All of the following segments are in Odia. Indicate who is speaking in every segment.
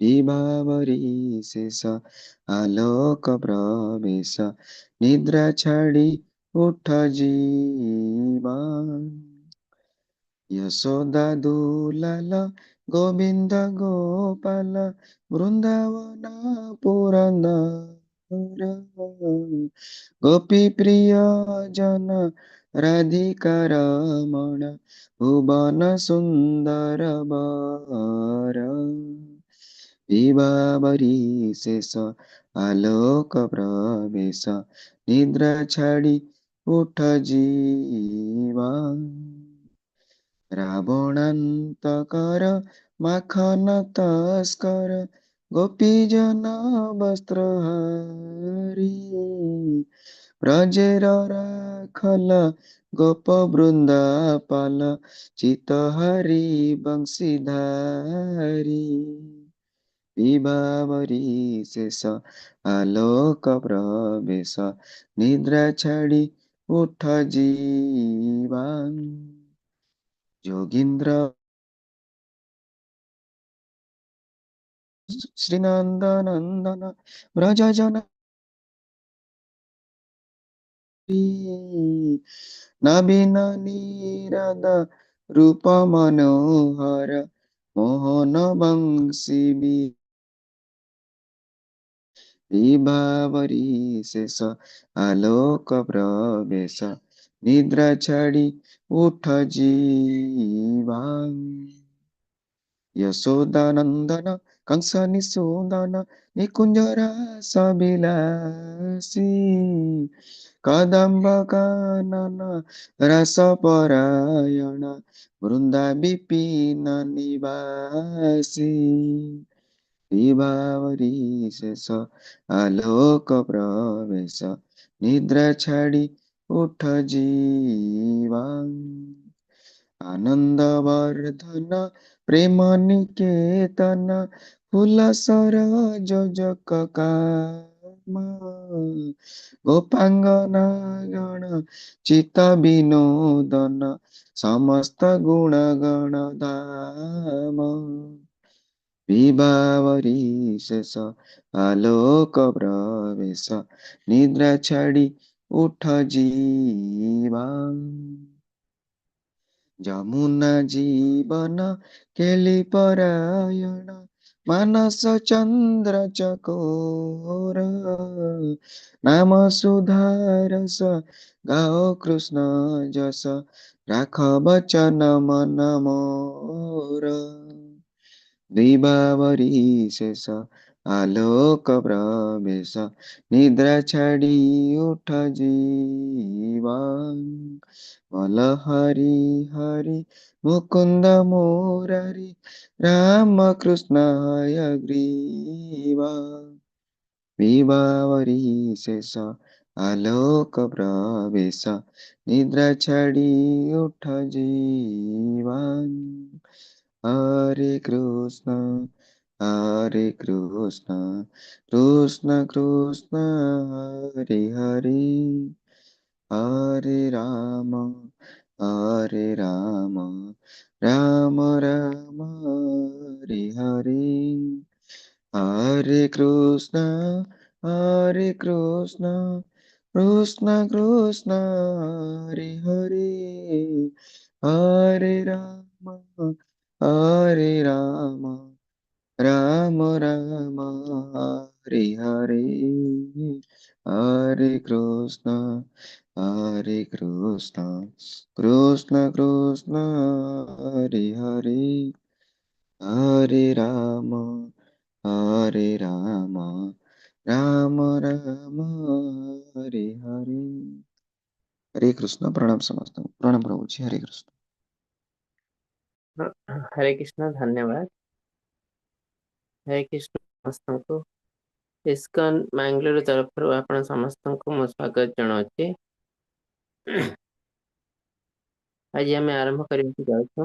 Speaker 1: ବିଭାବରୀ ଶେଷ ଆଲୋକ ପ୍ରବେଶ, ନିଦ୍ରା ଛାଡ଼ି ଉଠ ଜୀବା। ଯଶୋଦା ଦୁଲାଲ ଗୋବିନ୍ଦ ଗୋପାଲ, ବୃନ୍ଦାବନ ପୁରନ୍ଦର, ଗୋପୀ ପ୍ରିୟ ଜନ ରାଧିକା ରମଣ, ଭୁବନ ସୁନ୍ଦର ବର। ବିଭାବରୀ ଶେଷ ଆଲୋକ ପ୍ରବେଶ, ନିଦ୍ରା ଛାଡ଼ି ଉଠ ଜୀବା। ରାବଣାନ୍ତକର ମାଖନ ତସ୍କର, ଗୋପୀଜନ ବସ୍ତ୍ରହାରୀ, ବ୍ରଜେର ରାଖଲ ଗୋପ ବୃନ୍ଦାପାଲ, ଚିତ ହରି ବଂଶୀଧାରୀ। ବିଭାବରୀ ଶେଷ ଆଲୋକ ପ୍ରବେଶ, ନିଦ୍ରା ଛାଡ଼ି ଉଠ ଜୀବା। ଯୋଗୀନ୍ଦ୍ର ଶ୍ରୀନନ୍ଦନନ୍ଦନ ବ୍ରଜ ଜନ ନବୀନ ନୀରଦ ରୂପ ମନୋହର, ମୋହନ ବଂଶୀ। ବିଭାବରୀ ଶେଷ ଆଲୋକ ପ୍ରବେଶ, ନିଦ୍ରା ଛାଡ଼ି ଉଠ ଜୀବା। ଯଶୋଦାନନ୍ଦନ କଂସ ନିଷୂଦନ, ନିକୁଞ୍ଜ ରାସ ବିଲାସୀ, କଦମ୍ବ କାନନ ରସ ପରାୟଣ, ବୃନ୍ଦା ବିପିନ ନିବାସୀ। ବିଭାବରୀ ଶେଷ ଆଲୋକ ପ୍ରବେଶ, ନିଦ୍ରା ଛାଡ଼ି ଉଠ ଜୀବା। ଆନନ୍ଦ ବର୍ଦ୍ଧନ ପ୍ରେମ ନିକେତନ, ଫୁଲ ସର ଯୋଜକ କାମ, ଗୋପାଙ୍ଗନା ଗଣ ଚିତ୍ତ ବିନୋଦନ, ସମସ୍ତ ଗୁଣ ଗଣ ଧାମ। ବିଭାବରୀ ଶେଷ ଆଲୋକ ପ୍ରବେଶ, ନିଦ୍ରା ଛାଡ଼ି ଉଠ ଜୀବା। ଯମୁନା ଜୀବନ କେଳି ପରାୟଣ, ମାନସ ଚନ୍ଦ୍ର ଚକୋର, ନାମ ସୁଧାରସ ଗାଓ କୃଷ୍ଣ ଯଶ, ରାଖ ବଚନ ମନ ମୋର। ବିଭାବରୀ ଶେଷ ଆଲୋକ ପ୍ରବେଶ, ନିଦ୍ରା ଛାଡ଼ି ଉଠ ଜୀବା। ବଲ ହରି ହରି ମୁକୁନ୍ଦ ମୁରାରି, ରାମ କୃଷ୍ଣ ହୟଗ୍ରୀବା। ବିଭାବରୀ ଶେଷ ଆଲୋକ ପ୍ରବେଶ, ନିଦ୍ରା ଛାଡ଼ି ଉଠ ଜୀବା। ହରେ କୃଷ୍ଣ ହରେ କୃଷ୍ଣ କୃଷ୍ଣ କୃଷ୍ଣ ହରେ ହରେ, ହରେ ରାମ ହରେ ରାମ ରାମ ରାମ ହରେ ହରେ, ହରେ କୃଷ୍ଣ ହରେ କୃଷ୍ଣ କୃଷ୍ଣ କୃଷ୍ଣ ହରେ ହରେ, ହରେ ରାମ ହରେ ରାମ ରାମ ରାମ ହରେ ହରେ, ହରେ କୃଷ୍ଣ ହରେ କୃଷ୍ଣ କୃଷ୍ଣ କୃଷ୍ଣ ହରେ ହରେ, ହରେ ରାମ ହରେ ରାମ ରାମ ରାମ ହରେ ହରେ। ହରେ କୃଷ୍ଣ। ପ୍ରଣାମ ସମସ୍ତଙ୍କୁ, ପ୍ରଣାମ ପ୍ରଭୁଜୀ। ହରେ କୃଷ୍ଣ।
Speaker 2: ହରେ କୃଷ୍ଣ, ଧନ୍ୟବାଦ। ହରେ କୃଷ୍ଣ ସମସ୍ତଙ୍କୁ। ଇସ୍କନ ମାଙ୍ଗାଲୋର ତରଫରୁ ଆପଣ ସମସ୍ତଙ୍କୁ ମୁଁ ସ୍ୱାଗତ ଜଣାଉଛି। ଆଜି ଆମେ ଆରମ୍ଭ କରିବାକୁ ଯାଉଛୁ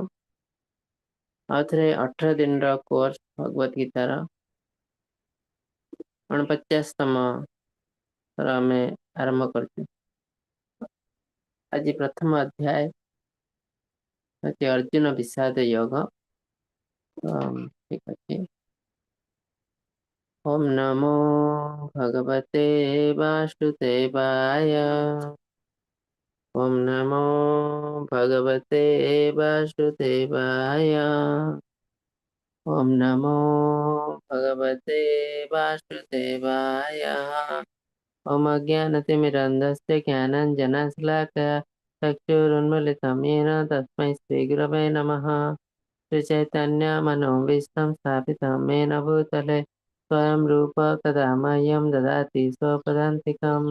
Speaker 2: ଆଉ ଥରେ 18 ଦିନର କୋର୍ସ ଭଗବତ ଗୀତାର 49ତମ ଥର ଆମେ ଆରମ୍ଭ କରୁଛୁ। ଆଜି ପ୍ରଥମ ଅଧ୍ୟାୟ ହେଉଛି ଅର୍ଜୁନ ବିଷାଦ ଯୋଗ। ଠିକ ଅଛି। ॐ नमो भगवते वासुदेवाय। ॐ नमो भगवते वासुदेवाय। ॐ नमो भगवते वासुदेवाय। ॐ अज्ञानतिमिरन्धस्य ज्ञानाञ्जनशलाकया चक्षुरुन्मिलितं येन तस्मै श्रीगुरवे नमः। श्रीचैतन्यमनोभीष्टं स्थापितं येन भूतले स्वयं रूप कदा मह्यं ददाति स्वपदान्तिकं।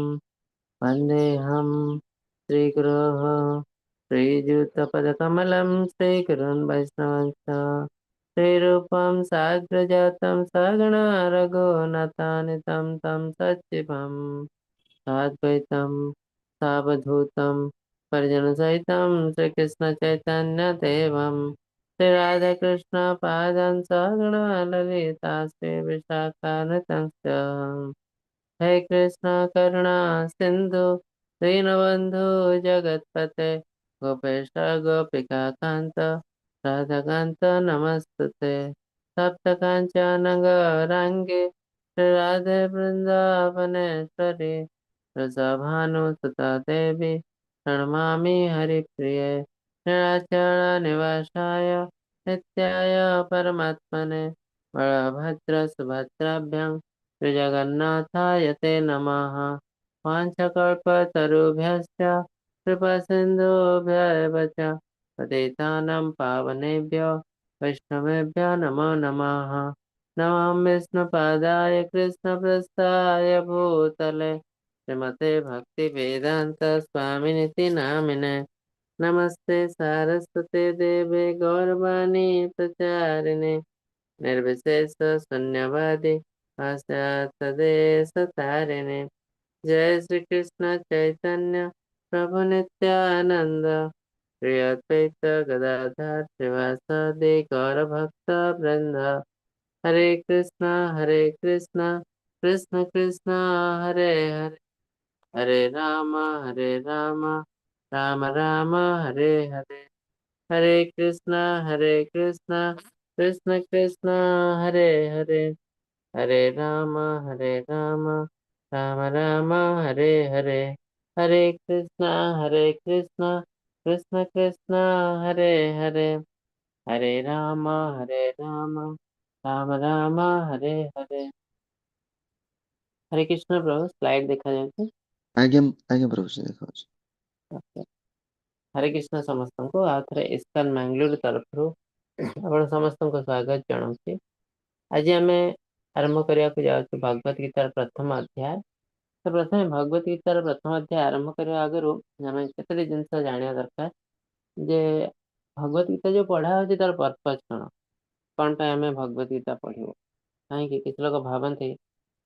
Speaker 2: वन्देऽहं श्रीगुरोः श्रीयुतपदकमलं श्रीगुरून् वैष्णवंश्च श्रीरूपं साग्रजातं सगण रघुनाथान्वितं तं सचिवं साद्वैतं सावधूतं परिजनसहितं श्रीकृष्णचैतन्यदेवं श्रीराधाकृष्णपादान् सगण ललिता श्रीविशाखान्वितंश्च। हे कृष्ण करुणा सिन्धु दीनबन्धु जगत्पते गोपेश गोपिका कान्त राधाकान्त नमस्तुते। तप्त काञ्चन गौराङ्गे श्रीराधे वृन्दावनेश्वरि वृषभानुसुता देवी प्रणमामि हरिप्रिये। नीलाचल निवासाय नित्याय परमात्मने बलभद्र सुभद्राभ्यां श्रीजगन्नाथाय ते नमः। वाञ्छाकल्पतरुभ्यश्च कृपासिन्धुभ्य एव च पतितानां पावनेभ्यो वैष्णवेभ्यो नमो नमः। नमः विष्णुपादाय कृष्णप्रस्थाय भूतले श्रीमते भक्तिवेदान्त स्वामिनिति नामिने। नमस्ते सारस्वते देवे गौरवाणी प्रचारिणे निर्विशेष शून्यवादी पाश्चात्यदेशतारिणे। जय श्री कृष्ण चैतन्य प्रभु नित्यानंद श्री अद्वैत गदाधर श्रीवासादि गौर भक्त वृंद। हरे कृष्णा कृष्ण कृष्ण हरे हरे, हरे राम राम राम हरे हरे। हरे कृष्णा कृष्ण कृष्ण हरे हरे, हरे राम राम राम हरे हरे। हरे कृष्णा कृष्ण कृष्ण हरे हरे, हरे राम राम राम हरे हरे। हरे कृष्ण प्रभु स्लाइड देखा जाଉଛି।
Speaker 1: ଆଜ୍ଞା ଆଜ୍ଞା ପ୍ରଭୁ, ଦେଖାଉଛି।
Speaker 2: ହରେ କୃଷ୍ଣ ସମସ୍ତଙ୍କୁ ଆଉ ଥରେ ଇସ୍କନ ମାଙ୍ଗାଲୋର ତରଫରୁ ଆପଣ ସମସ୍ତଙ୍କୁ ସ୍ୱାଗତ ଜଣାଉଛି। ଆଜି ଆମେ ଆରମ୍ଭ କରିବାକୁ ଯାଉଛୁ ଭଗବତ ଗୀତାର ପ୍ରଥମ ଅଧ୍ୟାୟ। ତ ପ୍ରଥମେ ଭଗବତ ଗୀତାର ପ୍ରଥମ ଅଧ୍ୟାୟ ଆରମ୍ଭ କରିବା ଆଗରୁ ଆମେ କେତୋଟି ଜିନିଷ ଜାଣିବା ଦରକାର ଯେ ଭଗବତ ଗୀତା ଯୋଉ ପଢା ହଉଛି ତାର ପର୍ପଜ କଣ, କଣ ପାଇଁ ଆମେ ଭଗବତ ଗୀତା ପଢିବୁ? କାହିଁକି କିଛି ଲୋକ ଭାବନ୍ତି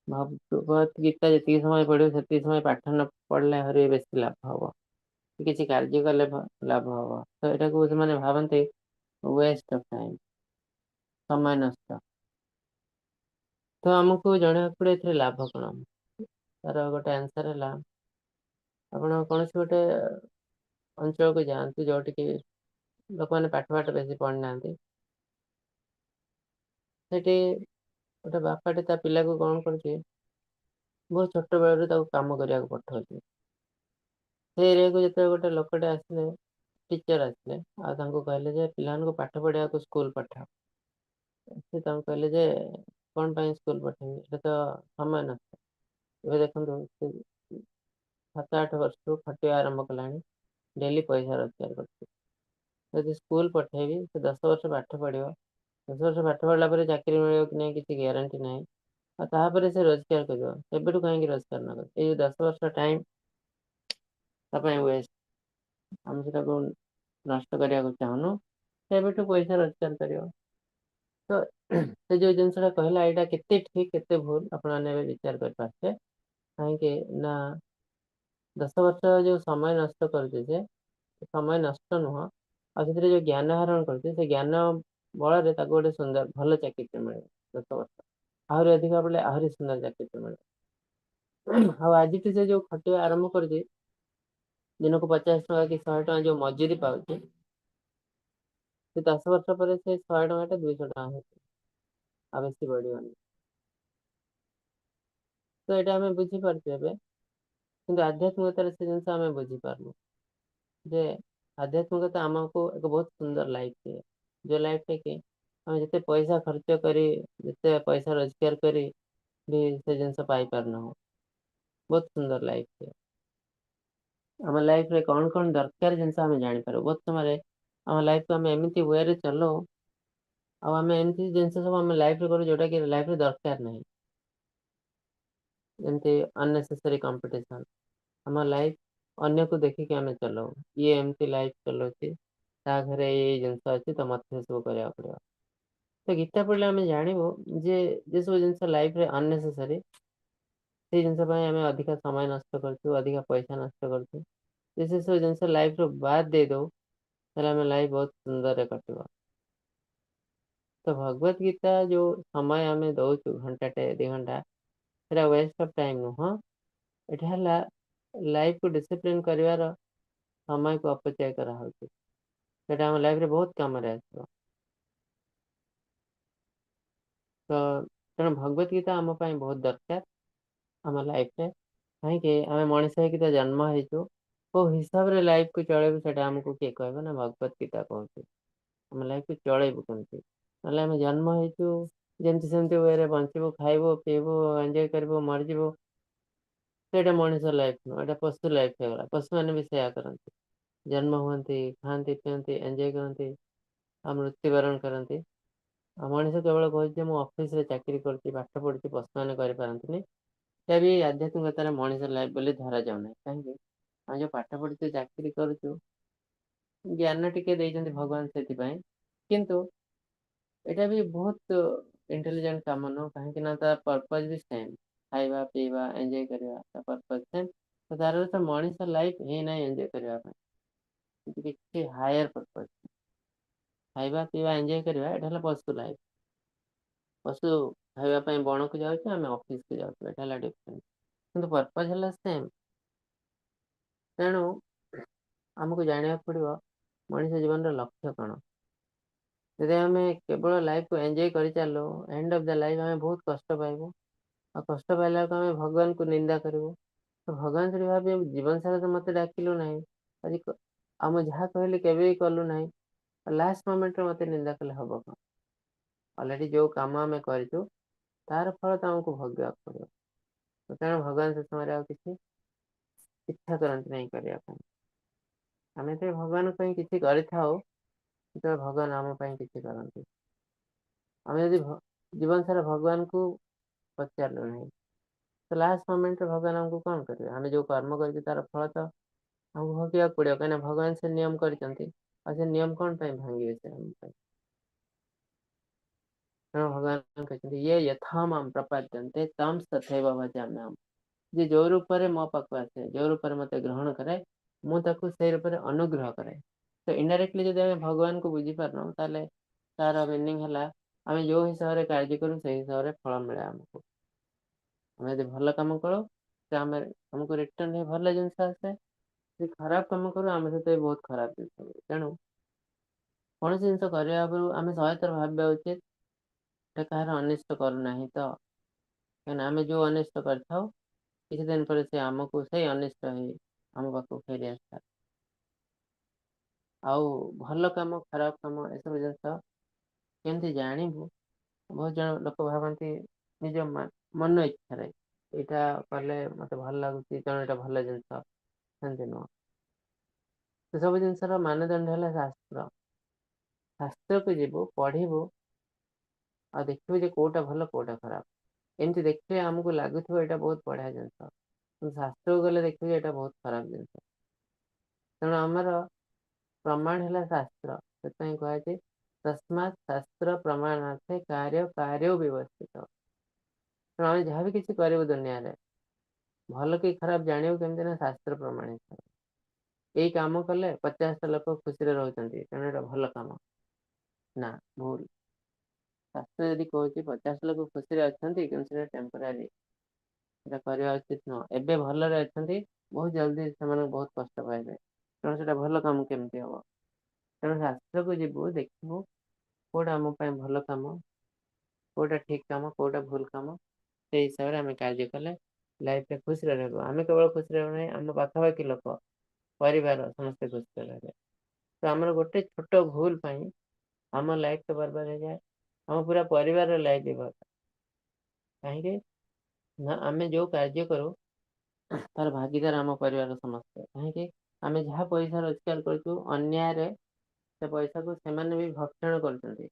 Speaker 2: ଭଗବତ ଗୀତା ଯେତିକି ସମୟ ପଢିବ ସେତିକି ସମୟ ପାଠ ନ ପଢିଲେ ଆହୁରି ବେଶୀ ଲାଭ ହବ, କିଛି କାର୍ଯ୍ୟ କଲେ ଲାଭ ହବ। ତ ଏଟାକୁ ସେମାନେ ଭାବନ୍ତି ୱେଷ୍ଟ ଅଫ ଟାଇମ, ସମୟ ନଷ୍ଟ। ତ ଆମକୁ ଜଣେଇବାକୁ ପଡିବ ଏଥିରେ ଲାଭ କଣ। ତାର ଗୋଟେ ଆନ୍ସର ହେଲା, ଆପଣ କୌଣସି ଗୋଟେ ଅଞ୍ଚଳକୁ ଯାଆନ୍ତୁ ଯୋଉଠିକି ଲୋକମାନେ ପାଠ ପାଠ ବେଶୀ ପଢିନାହାନ୍ତି, ସେଠି ଗୋଟେ ବାପାଟେ ତା ପିଲାକୁ କଣ କରୁଛି, ବହୁତ ଛୋଟ ବେଳରୁ ତାକୁ କାମ କରିବାକୁ ପଠଉଛି। ସେ ଏରିଆକୁ ଯେତେବେଳେ ଗୋଟେ ଲୋକଟେ ଆସିଲେ, ଟିଚର ଆସିଲେ, ଆଉ ତାଙ୍କୁ କହିଲେ ଯେ ପିଲାମାନଙ୍କୁ ପାଠ ପଢିବାକୁ ସ୍କୁଲ ପଠାଅ। ସେ ତାଙ୍କୁ କହିଲେ ଯେ କଣ ପାଇଁ ସ୍କୁଲ ପଠେଇବି, ଏଇଟା ତ ସମୟ ନଷ୍ଟ। ଏବେ ଦେଖନ୍ତୁ ସେ 7-8 ବର୍ଷରୁ ଖଟିବା ଆରମ୍ଭ କଲାଣି, ଡେଲି ପଇସା ରୋଜଗାର କରୁଛି। ଯଦି ସ୍କୁଲ ପଠେଇବି ସେ 10 ବର୍ଷ ପାଠ ପଢିବ, 10 ବର୍ଷ ପାଠ ପଢିଲା ପରେ ଚାକିରି ମିଳିବ କି ନାହିଁ କିଛି ଗ୍ୟାରେଣ୍ଟି ନାହିଁ, ଆଉ ତାପରେ ସେ ରୋଜଗାର କରିବ। ଏବେଠୁ କାହିଁକି ରୋଜଗାର ନ କରିବ? ଏଇ ଯୋଉ 10 ବର୍ଷ ଟାଇମ ତା ପାଇଁ ୱେଷ୍ଟ, ଆମେ ସେଟାକୁ ନଷ୍ଟ କରିବାକୁ ଚାହୁଁନୁ। ସେ ଏବେଠୁ ପଇସା ରୋଜଗାର କରିବ। ତ ସେ ଯୋଉ ଜିନିଷଟା କହିଲା ଏଇଟା କେତେ ଠିକ କେତେ ଭୁଲ ଆପଣମାନେ ଏବେ ବିଚାର କରିପାରୁଥିବେ। କାହିଁକି ନା 10 ବର୍ଷ ଯୋଉ ସମୟ ନଷ୍ଟ କରୁଛି, ସେ ସମୟ ନଷ୍ଟ ନୁହଁ, ଆଉ ସେଥିରେ ଯୋଉ ଜ୍ଞାନ ଆହରଣ କରୁଛି ସେ ଜ୍ଞାନ ବଳରେ ତାକୁ ଗୋଟେ ସୁନ୍ଦର ଭଲ ଚାକିରିଟେ ମିଳିବ। 10 ବର୍ଷ ଆହୁରି ଅଧିକ ପଡ଼ିଲେ ଆହୁରି ସୁନ୍ଦର ଚାକିରିଟେ ମିଳିବ। ଆଉ ଆଜିଠୁ ସେ ଯୋଉ ଖଟିବା ଆରମ୍ଭ କରୁଛି, ଦିନକୁ 50 ଟଙ୍କା କି 100 ଟଙ୍କା ଯୋଉ ମଜୁରୀ ପାଉଛି, ସେ 10 ବର୍ଷ ପରେ ସେ 100 ଟଙ୍କାଟା 200 ଟଙ୍କା ହେଇଯିବ, ଆଉ ବେଶୀ ବଢିବନି। ତ ଏଇଟା ଆମେ ବୁଝିପାରୁଛୁ ଏବେ, କିନ୍ତୁ ଆଧ୍ୟାତ୍ମିକତାରେ ସେ ଜିନିଷ ଆମେ ବୁଝିପାରୁନୁ ଯେ ଆଧ୍ୟାତ୍ମିକତା ଆମକୁ ଏକ ବହୁତ ସୁନ୍ଦର ଲାଇଫ ଦିଏ, ଯୋଉ ଲାଇଫଟା କି ଆମେ ଯେତେ ପଇସା ଖର୍ଚ୍ଚ କରି, ଯେତେ ପଇସା ରୋଜଗାର କରି ବି ସେ ଜିନିଷ ପାଇପାରୁନାହୁଁ। ବହୁତ ସୁନ୍ଦର ଲାଇଫ ଦିଏ। ଆମ ଲାଇଫରେ କଣ କଣ ଦରକାର ଜିନିଷ ଆମେ ଜାଣିପାରୁ। ବହୁତ ସମୟରେ ଆମ ଲାଇଫକୁ ଆମେ ଏମିତି ୱେରେ ଚଲଉ, ଆଉ ଆମେ ଏମିତି ଜିନିଷ ସବୁ ଆମ ଲାଇଫରେ କରୁ ଯୋଉଟା କି ଲାଇଫରେ ଦରକାର ନାହିଁ, ଯେମିତି ଅନନେସେସରି କମ୍ପିଟିସନ। ଆମ ଲାଇଫ ଅନ୍ୟକୁ ଦେଖିକି ଆମେ ଚଲାଉ, ଇଏ ଏମିତି ଲାଇଫ ଚଲାଉଛି, ତା ଘରେ ଏଇ ଏଇ ଜିନିଷ ଅଛି ତ ମତେ ସେସବୁ କରିବାକୁ ପଡିବ। ତ ଗୀତା ପଢିଲେ ଆମେ ଜାଣିବୁ ଯେ ଯେ ସବୁ ଜିନିଷ ଲାଇଫରେ ଅନନେସେସରି, ସେଇ ଜିନିଷ ପାଇଁ ଆମେ ଅଧିକା ସମୟ ନଷ୍ଟ କରୁଛୁ, ଅଧିକା ପଇସା ନଷ୍ଟ କରୁଛୁ। ଯେ ସେସବୁ ଜିନିଷ ଲାଇଫରୁ ବାଦ ଦେଇଦଉ, ତାହେଲେ ଆମ ଲାଇଫ ବହୁତ ସୁନ୍ଦରରେ କଟିବ। ତ ଭଗବତ ଗୀତା ଯୋଉ ସମୟ ଆମେ ଦଉଛୁ, ଘଣ୍ଟାଟେ 2 ଘଣ୍ଟା, ସେଟା ୱେଷ୍ଟ ଅଫ ଟାଇମ ନୁହଁ। ଏଟା ହେଲା ଲାଇଫକୁ ଡିସିପ୍ଲିନ କରିବାର ସମୟକୁ ଅପଚୟ କରାହଉଛି। ସେଟା ଆମ ଲାଇଫରେ ବହୁତ କାମରେ ଆସିବ। ତ ତେଣୁ ଭଗବତ ଗୀତା ଆମ ପାଇଁ ବହୁତ ଦରକାର ଆମ ଲାଇଫରେ। କାହିଁକି ଆମେ ମଣିଷ ହେଇକି ତ ଜନ୍ମ ହେଇଛୁ, କୋଉ ହିସାବରେ ଲାଇଫକୁ ଚଳେଇବୁ ସେଟା ଆମକୁ କିଏ କହିବ ନା ଭଗବତ ଗୀତା କହୁଛି ଆମ ଲାଇଫକୁ ଚଳେଇବୁ କେମିତି। ନହେଲେ ଆମେ ଜନ୍ମ ହେଇଛୁ ଯେମିତି ସେମିତି ୱେରେ ବଞ୍ଚିବୁ, ଖାଇବୁ, ପିଇବୁ, ଏନ୍ଜୟ କରିବୁ, ମରିଯିବୁ। ସେଇଟା ମଣିଷ ଲାଇଫ ନୁହଁ, ଏଇଟା ପଶୁ ଲାଇଫ ହେଇଗଲା। ପଶୁମାନେ ବି ସେଇଆ କରନ୍ତି, ଜନ୍ମ ହୁଅନ୍ତି, ଖାଆନ୍ତି, ପିଅନ୍ତି, ଏନ୍ଜୟ କରନ୍ତି ଆଉ ମୃତ୍ୟୁବରଣ କରନ୍ତି। ଆଉ ମଣିଷ କେବଳ କହୁଛି ଯେ ମୁଁ ଅଫିସରେ ଚାକିରି କରୁଛି, ପାଠ ପଢୁଛି, ପଶୁମାନେ କରିପାରନ୍ତିନି। ସେଟା ବି ଆଧ୍ୟାତ୍ମିକତାରେ ମଣିଷ ଲାଇଫ ବୋଲି ଧରାଯାଉନାହିଁ। କାହିଁକି ଆମେ ଯୋଉ ପାଠ ପଢୁଛୁ, ଚାକିରି କରୁଛୁ, ଜ୍ଞାନ ଟିକେ ଦେଇଛନ୍ତି ଭଗବାନ ସେଥିପାଇଁ, କିନ୍ତୁ ଏଇଟା ବି ବହୁତ ଇଣ୍ଟେଲିଜେଣ୍ଟ କାମ ନୁହଁ। କାହିଁକି ନା ତା ପର୍ପଜ ବି ସେମ୍, ଖାଇବା, ପିଇବା, ଏନ୍ଜୟ କରିବା, ତା ପର୍ପଜ ସେମ୍। ତ ତାର ତ ମଣିଷ ଲାଇଫ ହିଁ ନାହିଁ ଏନ୍ଜୟ କରିବା ପାଇଁ, କିନ୍ତୁ କିଛି ହାୟର ପର୍ପଜ। ଖାଇବା, ପିଇବା, ଏନ୍ଜୟ କରିବା ଏଇଟା ହେଲା ପଶୁ ଲାଇଫ। ପଶୁ ଖାଇବା ପାଇଁ ବଣକୁ ଯାଉଛି, ଆମେ ଅଫିସକୁ ଯାଉଛୁ, ଏଇଟା ହେଲା ଡିଫରେନ୍ସ, କିନ୍ତୁ ପର୍ପଜ ହେଲା ସେମ୍। ତେଣୁ ଆମକୁ ଜାଣିବାକୁ ପଡିବ ମଣିଷ ଜୀବନର ଲକ୍ଷ୍ୟ କଣ। ଯଦି ଆମେ କେବଳ ଲାଇଫକୁ ଏନ୍ଜୟ କରିଚାଲୁ, ଏଣ୍ଡ ଅଫ the life ଆମେ ବହୁତ କଷ୍ଟ ପାଇବୁ। ଆଉ କଷ୍ଟ ପାଇଲା ବେଳକୁ ଆମେ ଭଗବାନଙ୍କୁ ନିନ୍ଦା କରିବୁ। ତ ଭଗବାନ ସେଠି ଭାବିବେ ଜୀବନ ସାରା ତ ମତେ ଡାକିଲୁ ନାହିଁ, ଆଜି ଆଉ ମୁଁ ଯାହା କହିଲି କେବେ ବି କଲୁ ନାହିଁ, ଲାଷ୍ଟ ମୋମେଣ୍ଟରେ ମତେ ନିନ୍ଦା କଲେ ହବ କଣ? ଅଲରେଡି ଯୋଉ କାମ ଆମେ କରିଛୁ ତାର ଫଳ ତ ଆମକୁ ଭୋଗିବାକୁ ପଡିବ। ତେଣୁ ଭଗବାନ ସେ ସମୟରେ ଆଉ କିଛି ଇଚ୍ଛା କରନ୍ତି ନାହିଁ କରିବା ପାଇଁ। ଆମେ ଯେତେବେଳେ ଭଗବାନଙ୍କ ପାଇଁ କିଛି କରିଥାଉ, ସେତେବେଳେ ଭଗବାନ ଆମ ପାଇଁ କିଛି କରନ୍ତି। ଆମେ ଯଦି ଜୀବନ ସାରା ଭଗବାନଙ୍କୁ ପଚାରିଲୁ ନାହିଁ, ତ ଲାଷ୍ଟ ମୋମେଣ୍ଟରେ ଭଗବାନ ଆମକୁ କଣ କରିବେ? ଆମେ ଯୋଉ କର୍ମ କରିଛୁ ତାର ଫଳ ତ ଆମକୁ ଭୋଗିବାକୁ ପଡିବ। କାହିଁକିନା ଭଗବାନ ସେ ନିୟମ କରିଛନ୍ତି, ଆଉ ସେ ନିୟମ କଣ ପାଇଁ ଭାଙ୍ଗିବେ ସେ ଆମ ପାଇଁ? ତେଣୁ ଭଗବାନ କହିଛନ୍ତି ଇଏ ଯଥା ମାମ ପ୍ରପଦ୍ୟନ୍ତେ ତମ୍ ତଥୈବ ଭଜାମ୍ୟହମ୍। ଯେ ଯୋଉ ରୂପରେ ମୋ ପାଖକୁ ଆସେ, ଯୋଉ ରୂପରେ ମତେ ଗ୍ରହଣ କରେ, ମୁଁ ତାକୁ ସେଇ ରୂପରେ ଅନୁଗ୍ରହ କରେ। ତ ଇନଡାଇରେକ୍ଟଲି ଯଦି ଆମେ ଭଗବାନଙ୍କୁ ବୁଝିପାରୁନୁ, ତାହେଲେ ତାର ମିନିଂ ହେଲା ଆମେ ଯୋଉ ହିସାବରେ କାର୍ଯ୍ୟ କରୁ ସେଇ ହିସାବରେ ଫଳ ମିଳେ ଆମକୁ। ଆମେ ଯଦି ଭଲ କାମ କରୁ ତ ଆମକୁ ରିଟର୍ନ ଭଲ ଜିନିଷ ଆସେ, ଯଦି ଖରାପ କାମ କରୁ ଆମ ସହିତ ବି ବହୁତ ଖରାପ ଜିନିଷ ହୁଏ। ତେଣୁ କୌଣସି ଜିନିଷ କରିବା ଆଗରୁ ଆମେ 100 ଥର ଭାବିବା ଉଚିତ ଏଟା କାହାର ଅନିଷ୍ଟ କରୁନାହିଁ ତ। କାହିଁକିନା ଆମେ ଯୋଉ ଅନିଷ୍ଟ କରିଥାଉ କିଛି ଦିନ ପରେ ସେ ଆମକୁ ସେଇ ଅନିଷ୍ଟ ହେଇ ଆମ ପାଖକୁ ଫେରି ଆସିଥାଏ। ଆଉ ଭଲ କାମ ଖରାପ କାମ ଏସବୁ ଜିନିଷ କେମିତି ଜାଣିବୁ? ବହୁତ ଜଣ ଲୋକ ଭାବନ୍ତି ନିଜ ମନ ଇଚ୍ଛାରେ ଏଇଟା କଲେ ମତେ ଭଲ ଲାଗୁଛି ତେଣୁ ଏଇଟା ଭଲ ଜିନିଷ, ସେମିତି ନୁହଁ। ସେ ସବୁ ଜିନିଷର ମାନଦଣ୍ଡ ହେଲା ଶାସ୍ତ୍ର। ଶାସ୍ତ୍ରକୁ ଯିବୁ, ପଢିବୁ ଆଉ ଦେଖିବୁ ଯେ କୋଉଟା ଭଲ କୋଉଟା ଖରାପ। ଏମିତି ଦେଖିଲେ ଆମକୁ ଲାଗୁଥିବ ଏଇଟା ବହୁତ ବଢିଆ ଜିନିଷ, କିନ୍ତୁ ଶାସ୍ତ୍ରକୁ ଗଲେ ଦେଖିବୁ ଯେ ଏଇଟା ବହୁତ ଖରାପ ଜିନିଷ। ତେଣୁ ଆମର ପ୍ରମାଣ ହେଲା ଶାସ୍ତ୍ର। ସେଥିପାଇଁ କୁହାଯାଇଛି ତସ୍ମାତ୍ ଶାସ୍ତ୍ର ପ୍ରମାଣାର୍ଥେ କାର୍ଯ୍ୟ କାର୍ଯ୍ୟ ବ୍ୟବସ୍ଥିତ। ତେଣୁ ଆମେ ଯାହା ବି କିଛି କରିବୁ ଦୁନିଆରେ, ଭଲ କି ଖରାପ ଜାଣିବୁ କେମିତି ନା ଶାସ୍ତ୍ର ପ୍ରମାଣିତ। ଏଇ କାମ କଲେ 50ଟା ଲୋକ ଖୁସିରେ ରହୁଛନ୍ତି, ତେଣୁ ଏଇଟା ଭଲ କାମ ନା ଭୁଲ। ଶାସ୍ତ୍ର ଯଦି କହୁଛି 50 ଲୋକ ଖୁସିରେ ଅଛନ୍ତି, କିନ୍ତୁ ସେଟା ଟେମ୍ପୋରାରୀ, ସେଟା କରିବା ଉଚିତ ନୁହଁ। ଏବେ ଭଲରେ ଅଛନ୍ତି, ବହୁତ ଜଲ୍ଦି ସେମାନେ ବହୁତ କଷ୍ଟ ପାଇବେ, ତେଣୁ ସେଟା ଭଲ କାମ କେମିତି ହବ? ତେଣୁ ଶାସ୍ତ୍ରକୁ ଯିବୁ, ଦେଖିବୁ କୋଉଟା ଆମ ପାଇଁ ଭଲ କାମ, କୋଉଟା ଠିକ କାମ, କୋଉଟା ଭୁଲ କାମ, ସେଇ ହିସାବରେ ଆମେ କାର୍ଯ୍ୟ କଲେ ଲାଇଫରେ ଖୁସିରେ ରହିବୁ। ଆମେ କେବଳ ଖୁସିରେ ରହିବୁ ନାହିଁ, ଆମ ପାଖାପାଖି ଲୋକ, ପରିବାର ସମସ୍ତେ ଖୁସିରେ ରହିବେ। ତ ଆମର ଗୋଟେ ଛୋଟ ଭୁଲ ପାଇଁ ଆମ ଲାଇଫ ତ ବର୍ବାଦ ହେଇଯାଏ, ଆମ ପୁରା ପରିବାରର ଲାଇଫ ବି ବର୍ବାଦ। କାହିଁକି ନା ଆମେ ଯୋଉ କାର୍ଯ୍ୟ କରୁ ତାର ଭାଗିଦାର ଆମ ପରିବାର ସମସ୍ତେ। କାହିଁକି ଆମେ ଯାହା ପଇସା ରୋଜଗାର କରୁଛୁ ଅନ୍ୟାୟରେ, ସେ ପଇସାକୁ ସେମାନେ ବି ଭକ୍ଷଣ କରୁଛନ୍ତି,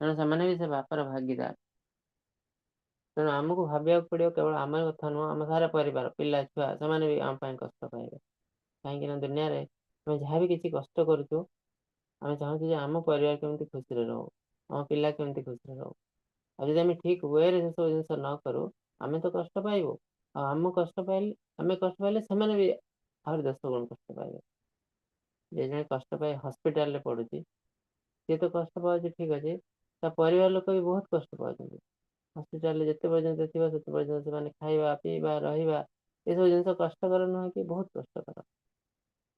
Speaker 2: ତେଣୁ ସେମାନେ ବି ସେ ପାପର ଭାଗିଦାର। ତେଣୁ ଆମକୁ ଭାବିବାକୁ ପଡିବ କେବଳ ଆମ କଥା ନୁହଁ, ଆମ ସାରା ପରିବାର, ପିଲା ଛୁଆ ସେମାନେ ବି ଆମ ପାଇଁ କଷ୍ଟ ପାଇବେ। କାହିଁକି ନା ଦୁନିଆରେ ଆମେ ଯାହା ବି କିଛି କଷ୍ଟ କରୁଛୁ, ଆମେ ଚାହୁଁଛୁ ଯେ ଆମ ପରିବାର କେମିତି ଖୁସିରେ ରହୁ, ଆମ ପିଲା କେମିତି ଖୁସିରେ ରହୁ। ଆଉ ଯଦି ଆମେ ଠିକ ୱେରେ ସେସବୁ ଜିନିଷ ନ କରୁ, ଆମେ ତ କଷ୍ଟ ପାଇବୁ, ଆଉ ଆମ କଷ୍ଟ ପାଇଲେ, ଆମେ କଷ୍ଟ ପାଇଲେ ସେମାନେ ବି ଆହୁରି 10 ଗୁଣ କଷ୍ଟ ପାଇବେ। ଯେ ଜଣେ କଷ୍ଟ ପାଇ ହସ୍ପିଟାଲରେ ପଡୁଛି, ସିଏ ତ କଷ୍ଟ ପାଉଛି ଠିକ ଅଛି, ତା ପରିବାର ଲୋକ ବି ବହୁତ କଷ୍ଟ ପାଉଛନ୍ତି। ହସ୍ପିଟାଲରେ ଯେତେ ପର୍ଯ୍ୟନ୍ତ ଥିବ ସେତେ ପର୍ଯ୍ୟନ୍ତ ସେମାନେ ଖାଇବା ପିଇବା ରହିବା ଏସବୁ ଜିନିଷ କଷ୍ଟକର ନୁହେଁ କି? ବହୁତ କଷ୍ଟକର।